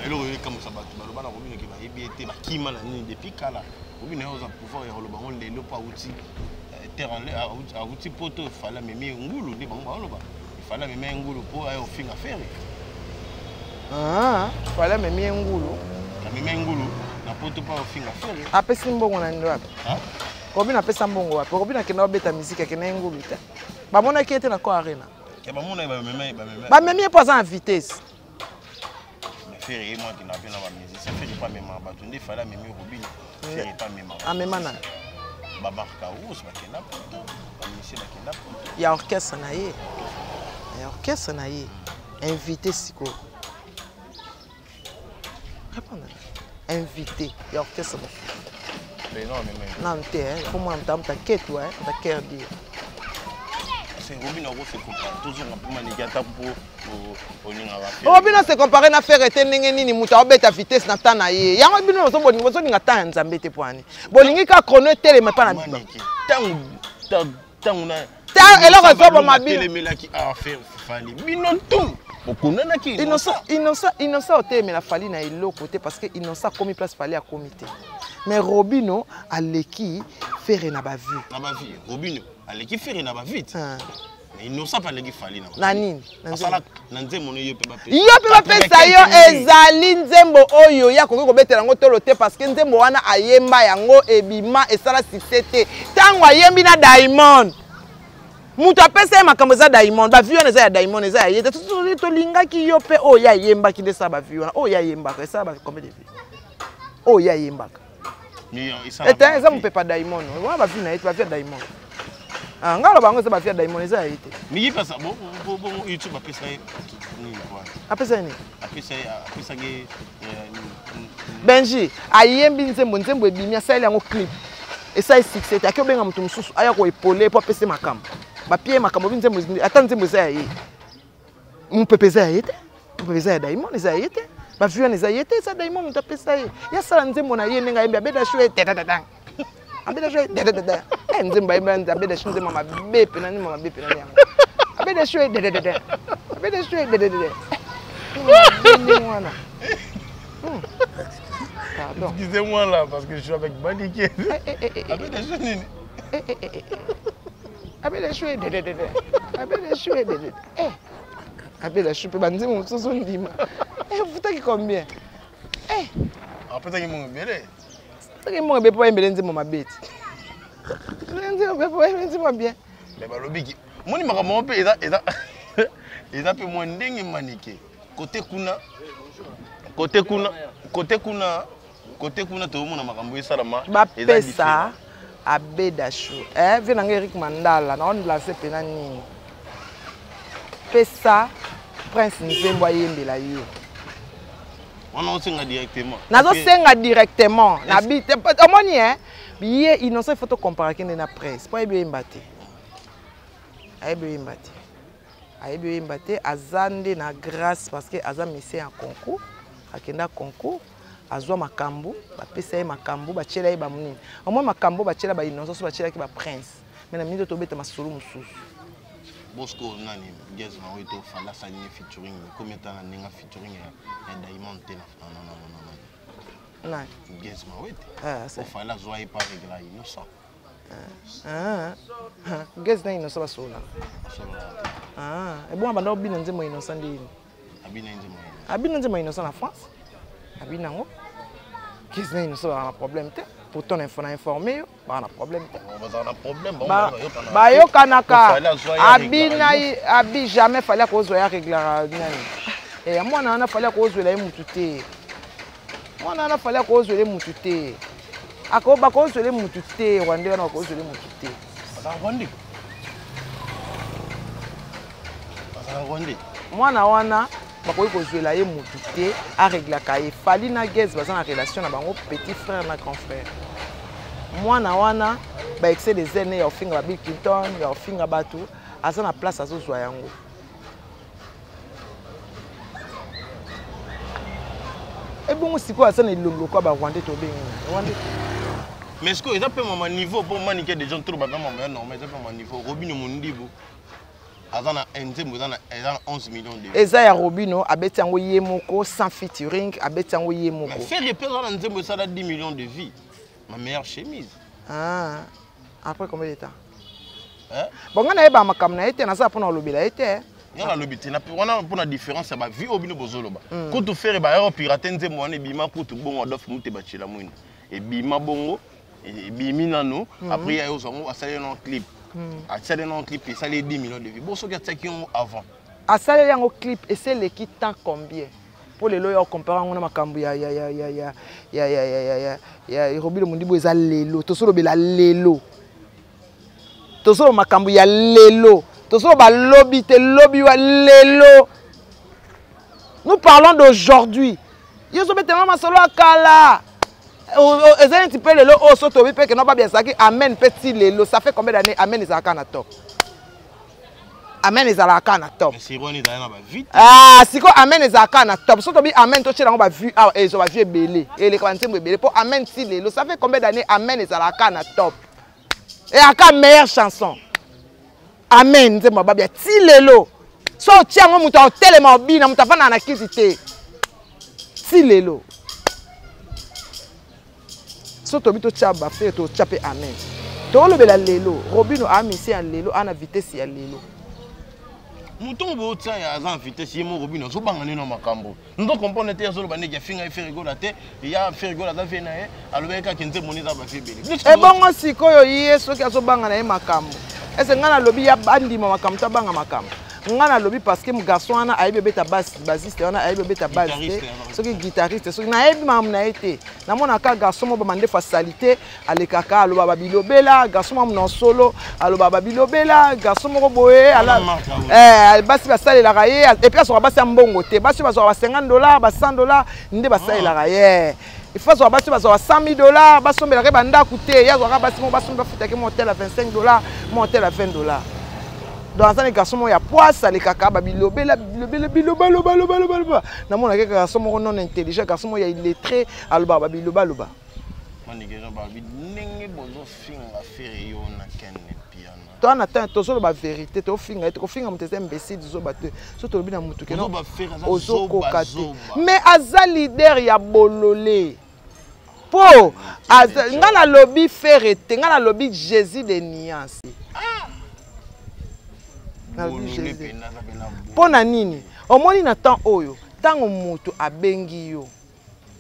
eloko ekamwisa bato baloba na Robino ke bayebi ye te, bakima na nini depuis kala. Robino ye oza pouvoir ya koloba ngo lelo mpo awuti terre, awuti poto, efale amemi ye ngulu nde bango baoloba efale amemi ye ngulu mpo aye ofinga Ferre. Fale amemi ye ngulu. Amemi ye ngulu na poto mpo aofinga Ferre. Apesi mbongo na ndo wapi? Robino apesa mbongo wapi? Robino akenda obeta musique, akenda ye ngulu te, bamonaki ye te na ko arena. Bamemi ye mpo aza na vitesse. Ferre ye mwa akenda mpe na bamusicien, Ferre mpe amemaka bato nde Fally amemi Robino, Ferre mpe amemaka. Amema na bamarka rouge bakenda poto, bamusicien bakenda poto. Ya orchestre na ye, ya orchestre na ye invité sikoyo répondre invité ya orchestre. Nanu te, faut mwana moto amuta ketu, ata cœur dire. Robino akose compare, tozonga mpo maniki ata mpo olingaka. Robino se compare na Ferre te. Ndenge nini moto aobeta vitesse na temps na ye? Yango bino bozolinga temps ya Nzambe te. Po ani bolingi kaka chrono etelema epa na Ntango na eloko ezoboma bino. Telemelaki affaire Fally, bino tout bokundanaki. Innocent otelemela Fally na eloko te, parce que Innocent akomi place Fally akomi te. Mais Robino aleki Ferre na bavue. Na bavue, Robino aleki Ferre na bavue. Mais Innocent mpe aleki Fally na na nini? Na nzembo no, yo mpe bapesa. Yo mpe bapesa yo. Ezali nzembo oyo ye akoki kobetela yango tolo te, parce que nzembo wana ayemba yango, ebima, esala succès te. Ntango ayembi na Diamond, moto apesa ye makambo eza Diamond. Bavue wana eza ya Diamond, eza ya ye te. Tolingaki yo mpe oyo ye ayembaki nde esala bavue wana. Oyo ye ayembaka esala ba combien de vues? Oyo ye ayembaka ete eza mopepa Diamond wana, bavue na ye te, bavue ya Diamond. Ngai aloba yango, eza bavue ya Diamond, eza ya ye te. Miki pasa bongo, YouTube apesa ye nini? Apesa ye nini? Apesaki. Benji ayembi nzembo, nzembo ebimi, asaleli yango clip, esali succès te. Aki obenga moto mosusu aya koepole mpo apesa makambo, bapie makambo bi nzembo. Ata nzembo eza ya ye, mopepe eza ya ye te. Mopepe eza ya Diamond, eza ya ye te. Bavue wana eza ye te, eza Diamond moto apesa ye. Ye asala nzembo na ye ndenge ayembi abeda shu tetatata, abeda shu tetatata. Nzembo ayembi abeda shu, nzembo mabe pena, nzembo mabe pena yango. Abeda shu tetatata, abeda shu tetatata, ndenge wana. Pardon. Excusez-moi là, parce que je suis avec Manike. Abeda shu nini? Abeda shu tetatata, abeda shu tetatata. Abela shu mpe banzembo mosusu ndima. Ofutaki combien? Apesaki mongo ebele. Futaki mongo ebele mpo bayembele nzembo mabe ti? Nzembo mpe bayembele nzembo bien. Mais balobiki moni makambo moko mpe eza mpe mwa ndenge Manike kote kuna, kote kuna, kote kuna, kote kuna, tozomona makambo esalama. Bapesa abeda shu vie na ngai Erik Mandala na lance mpena nini. Pesa Prince nzembo ayembela yo. Wana osenga directement. Nazosenga directement nabi te. Omoni e ye Innocent, il faut tocomparaki nde na Prince mpo ayebi oyemba te, ayebi oyemba te, ayebi oyemba te. Aza nde na grâce parce que aza musicien ya concours. Akenda concours, azwa makambo, bapesa ye makambo, batiela ye bamonini. Omoi makambo batiela baInnocent, so batielaki baPrince, mais na mingi tobeta masolo mosusu. Bosco nani gaz na oyo to Fally asali ne featuring komi ata na ndenge featuring ya Diamond te na Nani? Gaz Mawete. Fally azwa ye pa regla Innocent. Gaz na Innocent basololaka ebonga banda obina nzembo Innocent ndeni? Abina nzembo. Abina nzembo Innocent na France, abina yango. Gaz na Innocent bazala na problème te. Pourtant na informé yo, baa na problème te. Bayokanaka. Abi na abi jamais Fally akozwa ya reglaka nani ya mwana wana. Fally akozwela ye mutu te. Mwana wana, Fally akozwela ye mutu te. Bakozwela ye mutu te. Rwandais wana bakozwela ye mutu te. Mwana wana bakoki kozwela ye mutu te, areglaka ye. Fally na Gaz baza na relation na bango petit frère na grand frère. Mwana wana, baexcès de zèle ya ofinga ba Bill Clinton, ya ofinga bato, aza na place azozwa yango. Ebongo sikoyo aza na elongi lokola barwandais, tobengi na rwandais. Mais sikoyo eza mpe mama niveau mpo Manike de John tolo baza mama ya normal. Eza mpe mama niveau. Robino Mondibu aza na nzembo eza na 11 millions de Eza ya Robino, abeti yango ye moko sans featuring, abeti yango ye moko. Mais Ferre mpe aza na nzembo esala 10 millions de vues, ma meilleure chemise. Ah, après combien de temps? Hein? Bon, nga nayeba makambo na ye te, naza mpona kolobela ye te. Nga nalobi te wana mpona différence ya bavue oyo bino bozoloba. Kutu Ferre bayaka pirate nzembo wana, ebima kutu bongo. Adolphe Muteba Tshela Mwino ebima bongo, ebimi nano. Après ya ozwa yango, asali yango clip, asali yango clip, esali 10 millions de vues. Bo soki atiaki yango avant? Asaleli yango clip, eseleki temps combien mpo lelo oyo ocompare yango na makambo ya Robino Mondibu? Eza lelo tozolobela, lelo tozoloba makambo ya lelo, tozoloba lobi te, lobi wa lelo. Nous parlons d'aujourd'hui. Yo ozobetela masolo ya kala. Eza neti mpe lelo oyo so tobi mpe keno Babia azalaki amen mpe ti lelo, ça fait combien d'années amen ezalaka na top? Amen ezalaka kaka na top. Ah, sikoyo amen ezalaka kaka na top. So tobi amen, totyela yango bavue awa, ezwa bavue ebele, eleka banzembo ebele, mpo amen ti lelo, ça fait combien d'années amen ezalaka kaka na top, eyaka meilleure chanson. Amen, nzembo ya Babia ti lelo, so otia yango, moto aotelema obina, moto afandaka na kiti te ti lelo. So tobi totya baFerre, totya mpe amen. Tolobela lelo Robino amisi ya lelo, ana vitesse ya lelo. Moto oyo botia ya aza en vitesse, ye moko Robino azobanga nino makambo nzo comprendre te. Azoloba ndenge afinga ye Ferre Gola te, ya Ferre Gola aza vie na ye, alobaki kaka nzembo nde eza bavie ebele. Ebongo sikoyo ye soki azobanga na ye makambo, ese ngai nalobi ya bandima makambo to abanga makambo? Ngai nalobi parce que garçon wana ayebi obeta basse, bassiste wana ayebi obeta basse te, soki guitariste, soki nayebi makambo na ye te. Namonaka garçon moko bamandefu asali te, alekaka aloba babilobela, garçon moko na solo aloba babilobela, garçon moko boye, basi basalelaka ye, et puis azwaka basi ya mbongo te, basi oyo bazwaka ba 50 $, ba 100 $ nde basalelaka ye. Il faut azwaka basi oyo bazwaka 100 000 $, basombelaka ye bandako te. Ye azwaka basi moko basombi, bafutaki mo hotel ya 25 $, mo hotel ya 20 $. Donc aza ni garçon moko ya poisse, alekaka babilobela, bilobela, bilobalobalobaloba. Namonaka garçon moko non intelligent, garçon moko ya illettré, alobaka babilobaloba. Ndenge bozofinga Ferre, yo na Ken Piana. To wana temps tozoloba vérité, tofinga ye, tokofinga moto eza imbécile, zoba te. So tolobi na motu keno ozokoka te, mais aza leader ya bolole, mpo nga nalobi Ferre te, nga nalobi Jésus de nuance. Mpo na nini? Omoni na temps oyo, ntango moto abengi yo,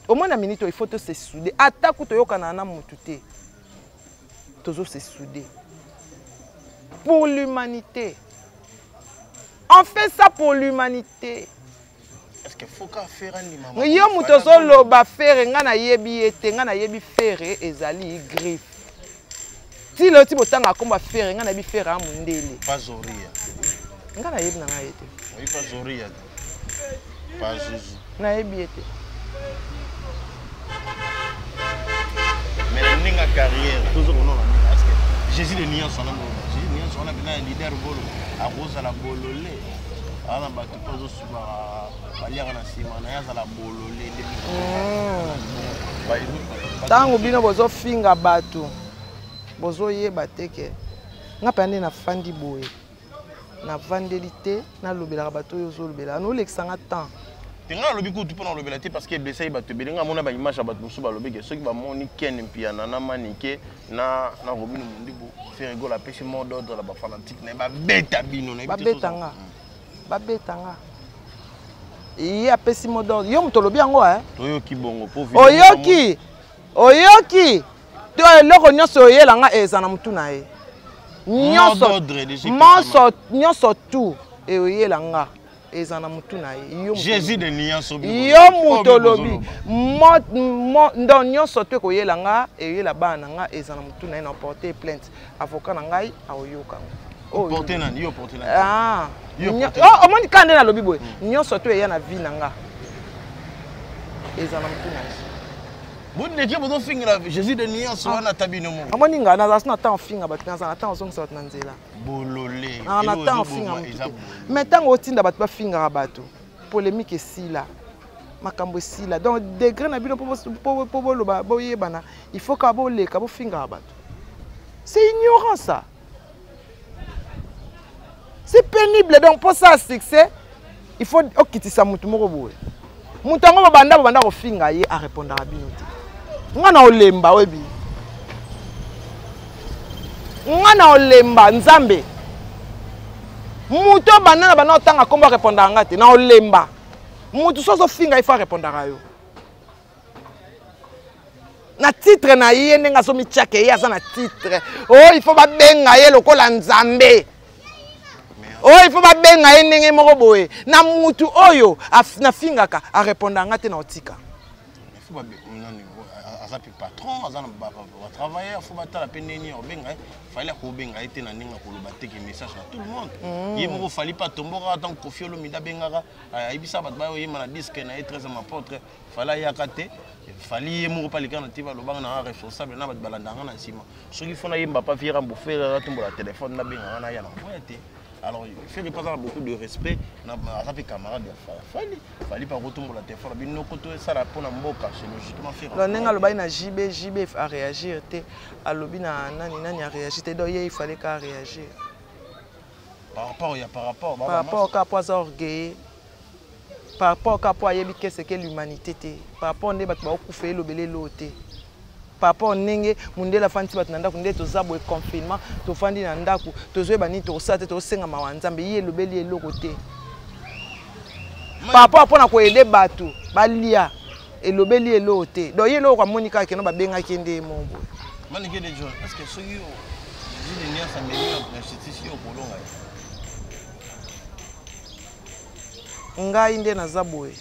omoni na minute oyo, il faut to se souder. Ata ku toyokana na motu te, tozo se souder pour l'humanité. On fait ça pour l'humanité. Yo moto ozoloba Ferre, ngai nayebi ye te. Ngai nayebi Ferre ezali griffe ti lelo ti botanga nkombo ya Ferre. Ngai nayebi Ferre ya mondele, ngai nayebi na ngai ye te, nayebi ye te. Mais na ndenge ya carrière, tozokonona ndenge, parce que Jésus de nuance wana, Jésus de nuance wana mpena ya leader bolo akozala bolole aza na bato mpe azosubaka, baliaka na nsima na ye, azala bolole nde. Ntango bino bozofinga bato, bozoyeba te ke nga mpenza nde nafandi boye, navandeli te, nalobelaka bato oyo ozolobela, nolekisanga temps. Te, ngai nalobi kutu mpo na kolobela te, parce que eblesaki bato ebele. Ngai amona baimage ya bato mosusu balobi ke soki bamoni Ken Mpiana na Manike na Robino Mondibu, Ferre Gola apesi mot d'ordre na bafanatike na ye, babeta bino. Babetanga, babetanga. Ye apesi mot d'ordre, yo moto olobi yango. Toyoki bongo. Oyoki, oyoki to eloko nyonso oyelanga eza na motu na ye nyonso nyonso tu eoyela nga eza na motu na ye. Jésus de nuance. Yo moto olobi donc nyonso to ekoyela nga, eyela bana na nga, eza na motu na ye. Na porte plainte, avocat na ngai aoyoka ngo. Omoni kaka nde nalobi boye, nyonso to eya na vie na nga eza na motu na ye. Bondeke bozofingela Jésus de nuance wana, ata bino moko. Omoni, nga nazala so na temps ofinga bato, nazala na temps ozongisa bato na nzela. Bolole. Na temps ofinga motu te, mais ntango otinda bato bafingaka bato, polémique esila, makambo esila. Donc degré na bino mpo boloba boyebana, il faut kaka boleka bofingaka bato. C'est ignorant, ça, c'est pénible. Donc mpo ça succès, il faut okitisa motu moko boye, moto yango babanda kofinga ye, arépondaka bino te. Nga na olemba, oyebi nga na olemba. Nzambe, moto obanda na banda otanga nkombo, arépondaka nga te, na olemba. Motu so ozofinga, ifo arépondaka yo na titre na ye, ndenge azomitiaka ye aza na titre oyo, il faut babenga ye lokola Nzambe oyo, il faut babenga ye ndenge moko boye. Na mutu oyo nafingaka arépondaka nga te, na otika. Aza mpe patron, aza na batravailleur, fo batala mpe ndenge nini akobenga ye. Fally akobenga ye te na ndenge akoloba te ke message na tout le monde. Ye moko Fally mpe atombokaka ntango Koffi Olomide abengaka, ayebisa bato baya oyemba na disque na ye 13 apôtre. Fally ayaka te. Fally ye moko mpe aleka na TV, alobaka na responsable na bato balandaka na nsima, soki fo nayemba pa viera mbofere, atombola telefone, nabengaka naya na koya te. Alors Ferre mpe aza na beaucoup de respect, aza mpe camarade ya Fally. Fally mpe akotombola telefone binoko to esala mpona mboka, c'est logiquement Ferre. Donc ndenge alobaki na JB, JB aréagir te, alobi na nani nani aréagir te, donc ye il fallait ka réagir. Par rapport ya par rapport par rapport kaka po aza orgueilleux, par rapport kaka po ayebi qu'est-ce que l'humanité te, par rapport nde bato bakokufa elobela eloo te, par rapport ndenge mondele afandisi bato na ndako, nde toza boye confinement, tofandi na ndako, tozoyeba nini tokosala te, tozosenga mawa Nzambe, ye elobeli eloko te. Par rapport mpona koyede bato balia, elobeli eloko te. Donc ye eloko amoni kaka keno babengaki ye nde ye moko boye. Manike de John, est ce que soki Jules Nias amemi na justice, yo okolonga ye? Ngai nde naza boye.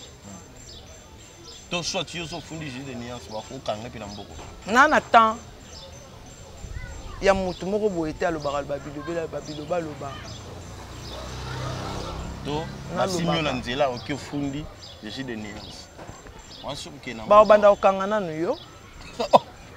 To soit yo so ofundi Jules de Nuance, bakokanga mpe na mboko. Na temps ya motu moko boye te, alobaka babilobela babiloba aloba. To basimbi yo na nzela, oki ofundi Jules de Nuance, wasi okende. Baobanda kokanga nanu yo.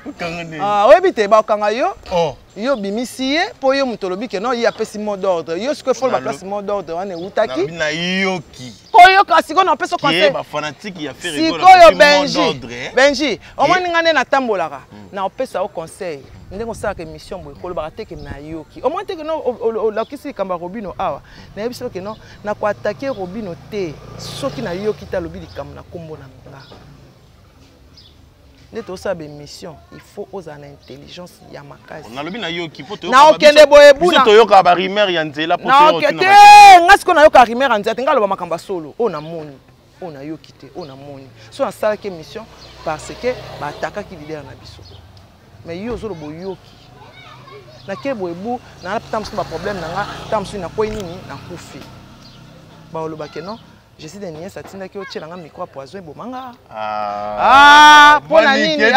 Okanga nde. Ah, oyebi te, bakokanga yo. Oh. Yo obimisi ye mpo yo moto olobi ke non, ye apesi mot d'ordre. Yo sikoyo folo baplace mot d'ordre wana eutaki. Nayoki. Koyoka sikoyo na opesa conseil. Bafanatike ya Ferre. Sikoyo Benji, Benji, omoni nga nde natambolaka na opesa yo conseil ndenge osalaka émission boye, kolobaka te ke nayoki. Omoni te ke no olakisi likambo ya Robino awa, nayebisi yo ke non, nakoatake Robino te soki nayoki te alobi likambo na nkombo na nga. Nde tosala baémission, il faut ozala na intelligence ya makasi. Nalobi nayoki po Na okende boye buna. Toyoka barumeur ya nzela po te. Nga sikoyo nayoka rumeur ya nzela te. Nga aloba makambo ya solo oyo namoni, oyo nayoki te, oyo namoni. So nasalaki émission parce que baatakaki leader na biso, mais yo ozoloba oyoki. Nake boye bu na ta mosusu baproblème na nga, ta mosusu nakwei nini, nakufi, balobake non, je suis de nièce atindaki otiela nga micro ya poison ebomanga. Ah, mpo na nini?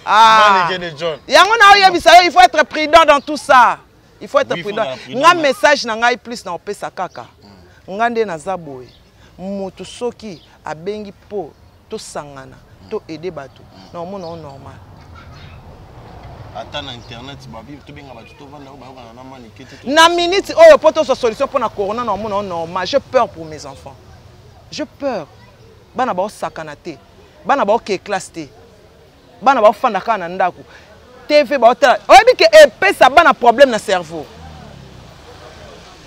Manike de John. Yango na oyebisa yo, il faut être prudent dans tout ça, il faut être Oui, il faut prudent. ozala prudent, Nga message na ngai plus na opesa kaka, nga nde naza boye, moto soki abengi mpo tosangana to aider bato, na omona o normal. Ata na internet babi tobenga bato tovanda oyo bayokana na Manike te. Na minute oyo mpo tozwa solution mpo na corona, na omona o normal. J'ai peur pour mes enfants, j'ai peur. Bana baosakana te, bana baokee classe te, bana baofanda kaka na ndako, TV baotala. Oyebi ke epesa bana problème na cerveau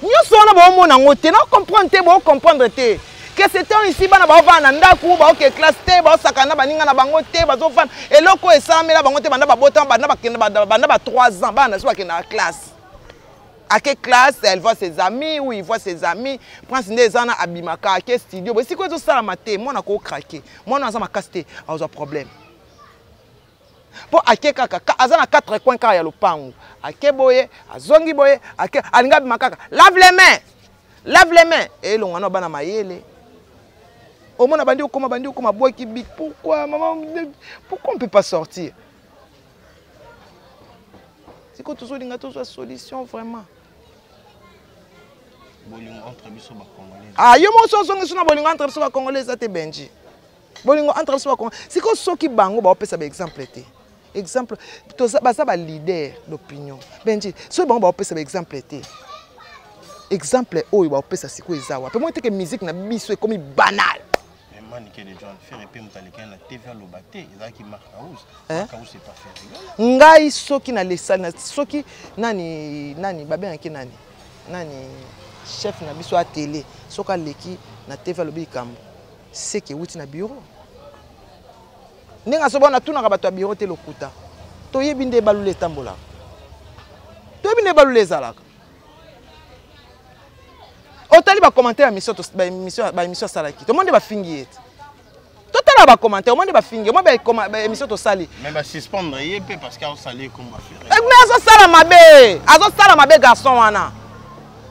nyonso wana, baomona yango te, na comprendre te, baocomprendre te que ce temps ici bana baovanda na ndako, baoke classe te, baosakana na baninga na bango te, bazovanda. Eloko oyo esalamela bango te banda babotama, banda bakende, banda ba 3 ans, bana na biso bakendaka classe. Ake classe, elle voit ses amis ou il voit ses amis. Prince nde eza wana, abimaka, ake studio boye. Sikoyo ezosalama te, mwana akokrake, mwana aza makasi te, azwa problème mpo ake kaka aza na quatre coin kaka ya lopango, ake boye, azongi boye, ake alingi abima kaka, lave les mains, lave les mains. Elonga na bana mayele, omona bandi okoma, bandi okoma, bwaki bic. Pourquoi maman, pourquoi on peut pas sortir? Sikoyo tozolinga tozwa solution vraiment. Bolingo entre biso bacongolais. Ah, yo moko so ozongi so na bolingo entre biso bacongolais eza te, Benji. Bolingo entre biso bacongolais sikoyo, soki bango baopesa baexemple te, exemple baza baleader d'opinion, Benji, soki bango baopesa baexemple te, exemple oyo baopesa sikoyo eza wapi? Moi teke musique na biso ekomi banal. Mais Manike de John, Ferre mpe moto alekani na TV aloba te, ezalaki Mark House. Hein? Mark House, c'est pas Ferre. Ngai soki na lesali na soki nani nani babengaki nani nani, chef na biso ya télé, soki aleki na TV alobi likambo, seke ewuti na bureau. Ndenge azoba, natunaka bato ya bureau te. Lokuta, toyebi nde ebalula etambolaka, toyebi nde ebalula ezalaka. Otali bacommentaire ya mission, baémission asalaki, tomoni nde bafingi ye te. Totala bacommentaire, omoni nde bafingi, omoni baémission tosali. Mais basuspendre ye mpe parce que aosali ekomba Ferre. Mais azosala mabe, azosala mabe garçon wana.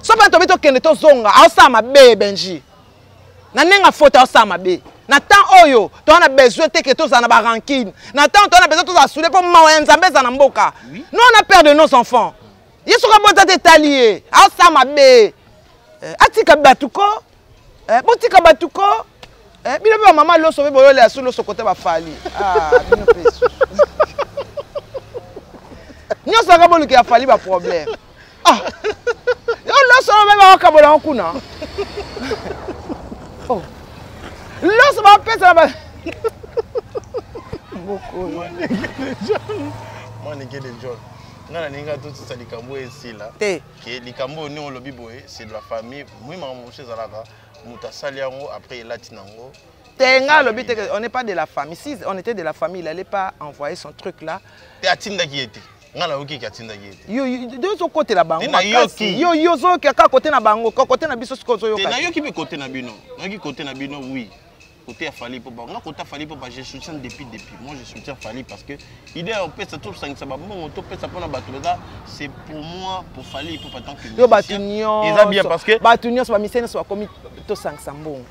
So mpe tobi tokende tozonga, aosala mabe Benji na ndenge afote, aosala mabe. Na temps oyo, toza na besoin te que tozala na ba rancune. Na temps toza na besoin tozala soudé mpo mawa ya Nzambe eza na mboka. Nous on a peur de nos enfants. Ye soki abota te etali ye, asala mabe. Eh, atika bato ko. Eh, botika bato ko. Eh, bino mpe bamama loso mpe boyolela su loso kote bafali. Ah, bino mpe susu. Nyonso kaka bolukela Fally ba problème. Ah. Yo loso wana mpe bakabola yango kuna. Oh. Loso bapesa na ba Mbokolo. Mwanike de John. Nga nalinga totisa likambo esila. Te. Ke likambo oyo ndenge olobi boye, c'est de la famille. Moi makambo mosusu ezalaka moto asali yango après elati nango. Te nga alobi te que on n'est pas de la famille. Si on était de la famille, il allait pas envoyer son truc là. Te atindaki ye te. Nga nayoki ke atindaki ye te. Yo yo ozokotela bango makasi. Yo yo ozoyoka kaka kote na bango, kote na biso sikoyo ozoyoka. Te nayoki mpe kote na bino. Nayoki kote na bino oui. Côté ya Fally Ipupa, nga côté Fally Ipupa, je soutiens depuis depuis. Moi je soutiens Fally parce que idée ya opesa to sangisa ba mbongo to pesa pona bato baza c'est pour moi pour Fally Ipupa tant que yo bato nyonso. Eza bien parce que bato nyonso ba misene nyonso bakomi to sangisa mbongo.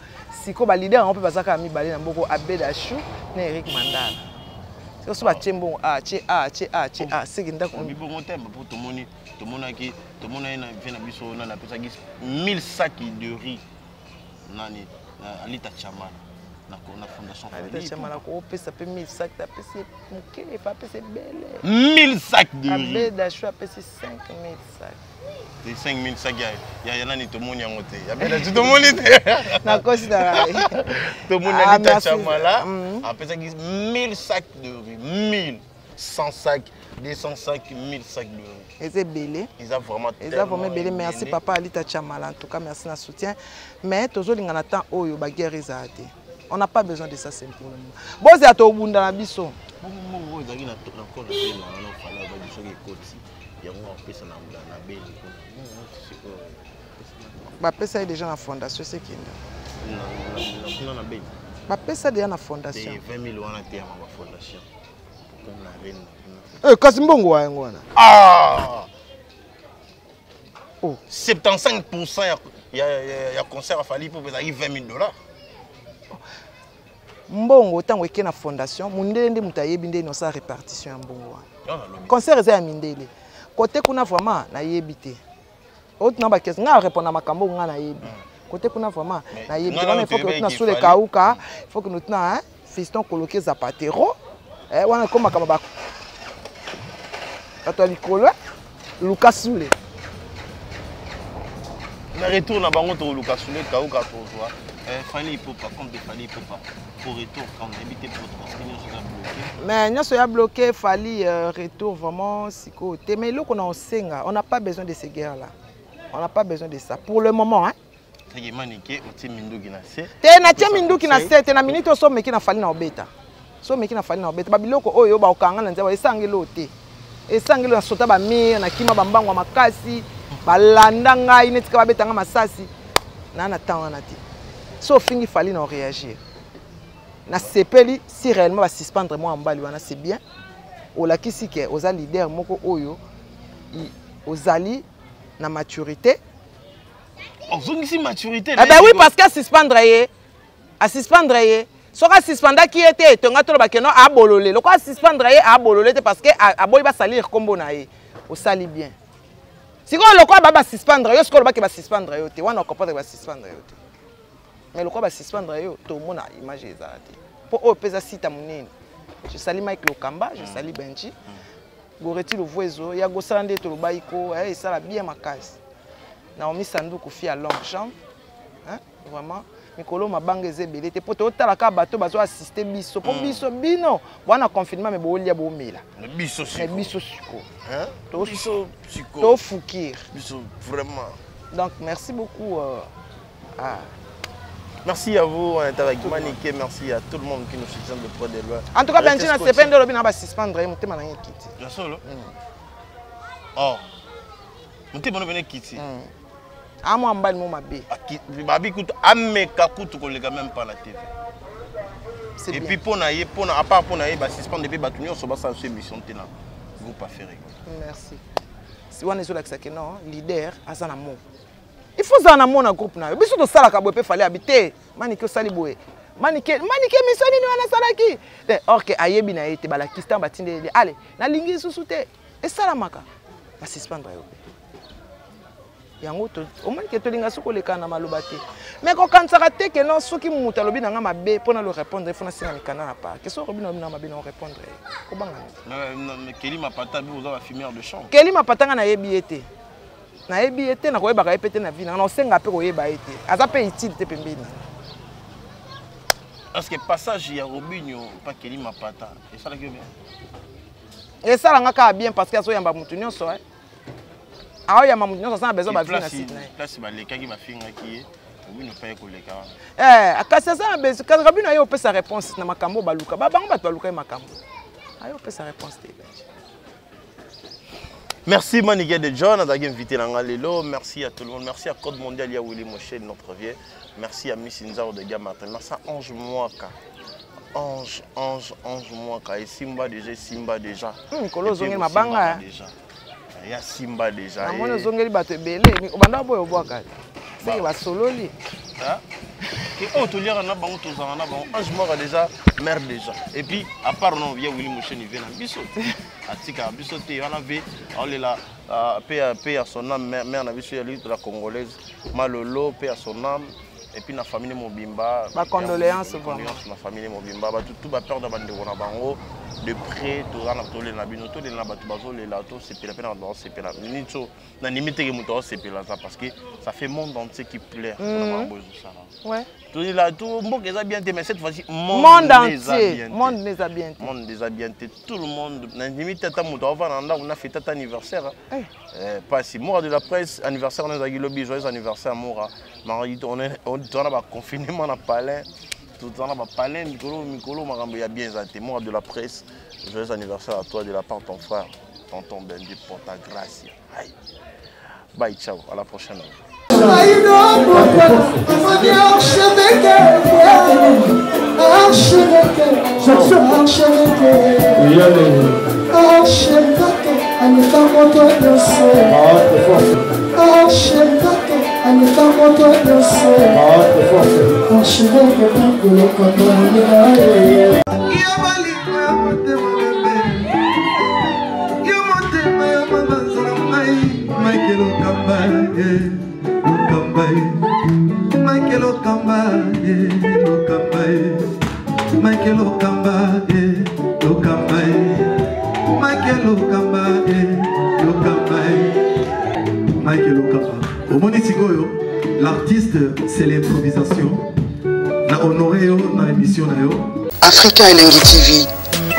Siko ba leader yango mpe baza kaka mibale na mboko Abed Achou na Eric Mandala. Siko so batie mbongo A tie A tie A tie A seki ndako. Mibongo te po tomoni tomonaki tomonaki na vie na biso nani apesaki 1000 sacs de riz nani Alita Chamala na, na fondation Alita Chamala kopesa mpe 1000 sacs apesi moke efa apesi ebele 1000 sacs de riz. Abed Achou apesi 5000 sacs. Te 5000 sacs ya ya ya nani tomoni yango te. Ya Abed Achou tomoni te. Nakosi na ngai. Tomoni Ah, Alita merci. Chamala apesaki 1000 sacs de riz, 1000 100 sacs, 200 sacs, 1000 sacs de riz. Eza ebele. Eza vraiment Eza vraiment ebele. Merci ebele. papa Alita Chamala en tout cas merci na soutien. Mais tozolinga na temps oyo ba guerre ezala te. On n'a pas besoin de ça c'est pour le moment. Bozela tobunda na biso. Bongo mbongo oyo ezalaki na na kona bela wana ofala obaki soki ekoti yango apesa na na beli kuna. Mbongo sikoyo Bapesa ye déjà na fondation esekenda. Na kuna na beli. Bapesa déjà na fondation. Te 20 000 wana te ya ba fondation. Comme na beli na kuna. Eh, kasi mbongo wa yango wana. Ah! Oh. 75% ya ya ya, ya concert afali mpo ezalaki 20 000 dollars. Mbongo ntango eke na fondation, mundele nde moto ayebi nde nosala répartition ya mbongo wana. Concert eza ya mindele. Côté kuna vraiment nayebi te. Oyo na ba question nga répondre na makambo nga nayebi. Côté kuna vraiment nayebi te. Wana il faut que tuna sous le kauka, il faut que nous tuna hein, fiston coloqué Zapatero. Eh wana koma kama ba bato ya likolo Lucas Sule. Na retour na bango to Lucas Sule kauka tozwa. Eh, Fally Ipupa, compte de Fally Ipupa. Pour retour, quand on habite pour parce que nyonso eza bloqué. Mais nyonso ya bloqué, Fally retour vraiment siko te. Mais eloko na osenga, on n'a pas besoin de ces guerres là. On n'a pas besoin de ça pour le moment hein. Seke manike otie minduki na se. Te na tie minduki na se te na minute oso meki na Fally na obeta. So meki na Fally na obeta ba biloko oyo ba okanga na nzaba esangelo te. Esangelo na sota ba mire na kima ba mbangwa makasi balanda ngai neti ka babeta nga masasi na na temps wana te. So ofingi Fally na réagir. Na sepeli si réellement ba suspendre moi mbali wana c'est bien. Olakisi ke oza leader moko oyo ozali na maturité. Ozongisi maturité. Eh ben oui parce que suspendre ye. A suspendre ye. Soka suspendaki ye te tonga tolo ba keno a bololé. Loko a suspendre ye a bololé te parce que a boyi ba salir kombo na ye. Osali bien. Siko loko ba ba suspendre yo siko ba ke ba suspendre yo te. Wana comprendre ba suspendre yo te. Mais loko ba suspendre yo to mona image ezala te. Po oyo pesa sita munene. Je salue Mike Lokamba, je salue Benji. Goreti Lovuezo, ya gosala nde toloba iko, eh, esala bien makasi. Naomi Sanduku fille à longue jambe. Hein, vraiment mikolo mabanga eza ebele te po totala kaka bato bazo assister biso po biso bino bwana confinement me bolia bomela. Mais biso siko. Mais biso siko. Hein? Biso siko. To fukir. Biso vraiment. Donc merci beaucoup à Merci à vous, on est avec Maniké, merci à tout le monde qui nous soutient de près de loin. En tout cas, Benji, na sepende lobi na ba suspendre, motema na ngekiti. Ya solo? Oh. Motema na bene kiti. Amo ambali mo mabe. Babi kutu ameka kutu koleka même pas la TV. C'est Et bien. puis pour na ye, pour na à part pour na ye ba suspendre depuis batu nyonso ba sa émission te na groupe affaire. Merci. Si wana ezo lakisa ke non, leader aza na mot. Il faut za na mot na groupe na yo. Biso to salaka boye pe fallait habiter. Maniki osali boye. Manike, Manike mission nini wana asalaki te? Or ke ayebi na ye te, balakisi ntango batindeli, ale nalingi lisusu te, esalamaka, basuspendre yo mpe yango. Omoni ke tolinga soki oleka na maloba te, mais kokanisaka te ke non, soki moto alobi na nga mabe mpo na lo répondre, ifo nasenga mikanda na part ke soki olobi na mabe na orépondre ye, kobanga. Keli Mapata, bi oza bafumeur de chambre. Keli Mapata, nga nayebi ye te, nayebi ye te, nakoyebaka ye mpe te na vie nanga, naosenga mpe koyeba ye te, aza mpe utile te pembeni nanga. Parce que passage ya Robinio pa Keli Mapata esalaki yo bien? Esalanga kaka bien, parce que azoyamba motu nyonso, aoyamba motu nyonso aza na besoin bavie na site na ye. Place balekaki, bafingaki ye, Robinio mpe aye koleka wana. Kasi aza na besoin, kasi Robinio aye opesa réponse na makambo oyo baluka bango, bato baluka ye makambo, aye opesa réponse te. Merci Maniké de John, azalaki invité na nga lelo. Merci à tout le monde. Merci à Code Mondial ya Willy Moshe, notre vieux. Merci à Miss Nzaro de Gamata. Merci à Ange Mwaka. Ange, Ange, Ange Mwaka. Et Simba déjà, Simba déjà. Mikolo ozongeli mabanga. Déjà. Ya Simba déjà. Namoni ozongeli bato ebele. Obanda boyo obwaka. Seke basololi. Ke oyo toliaka na bango, tozalaka na bango. Ange Mwaka déjà, mère déjà. Et puis, à part non, via Willy Moshe, ni na biso. Atikaka biso te wana ve aolela pe ya son âme, mère na biso ya lutte la congolaise Malolo, pe ya son âme, et puis na famille mobimba. Bacondoléance. Condoléance na famille mobimba, bato tout baperdre bandeko na bango de près. Toza na tolela bino, tolela na bato bazolela, tosepela mpe na bato bazosepela. Minute so nandimi teke moto azosepela aza, parce que ça fait monde entier qui pleure mpona makambo ezosala. Tolela to mboka eza bien te, mais cette fois-ci monde entier, monde eza bien te. Monde eza bien te, tout le monde. Nandimi te ata moto avanda na ndako na fête ata anniversaire. Pasi Mora de la presse, anniversaire wana ezalaki lobi. Joyeux anniversaire Mora. Toza na baconfinement na palin, toza na bapalin mikolo mikolo, makambo ya bien eza te. Mora de la presse, joyeux anniversaire à toi de la part de ton frère tonton Bendi Porta Gracia. Aïe. Bye, ciao, à la prochaine. Archevêque, archevêque, archevêque, aleka moto nyonso, archevêque, aleka moto nyonso, archevêque ngolokotolina. Yo bolingo ya motema bebe, yo motema ya mabanza na ngai, Michael Okamba ye, Okamba ye, Michael Okamba ye, Okamba ye, Michael Okamba ye, Okamba ye, Michael Okamba ye, Okamba ye, Michael Okamba. Omoni sikoyo, l'artiste, c'est l'improvisation. Na honoré yo na émission na yo. Africa Elengi TV,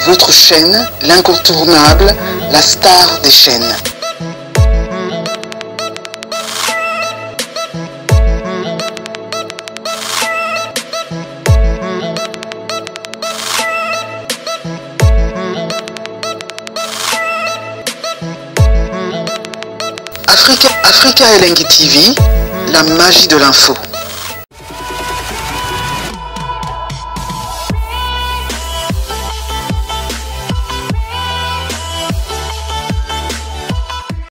votre chaîne, l'incontournable, la star des chaînes. Africa, Africa Elengi TV, la magie de l'info.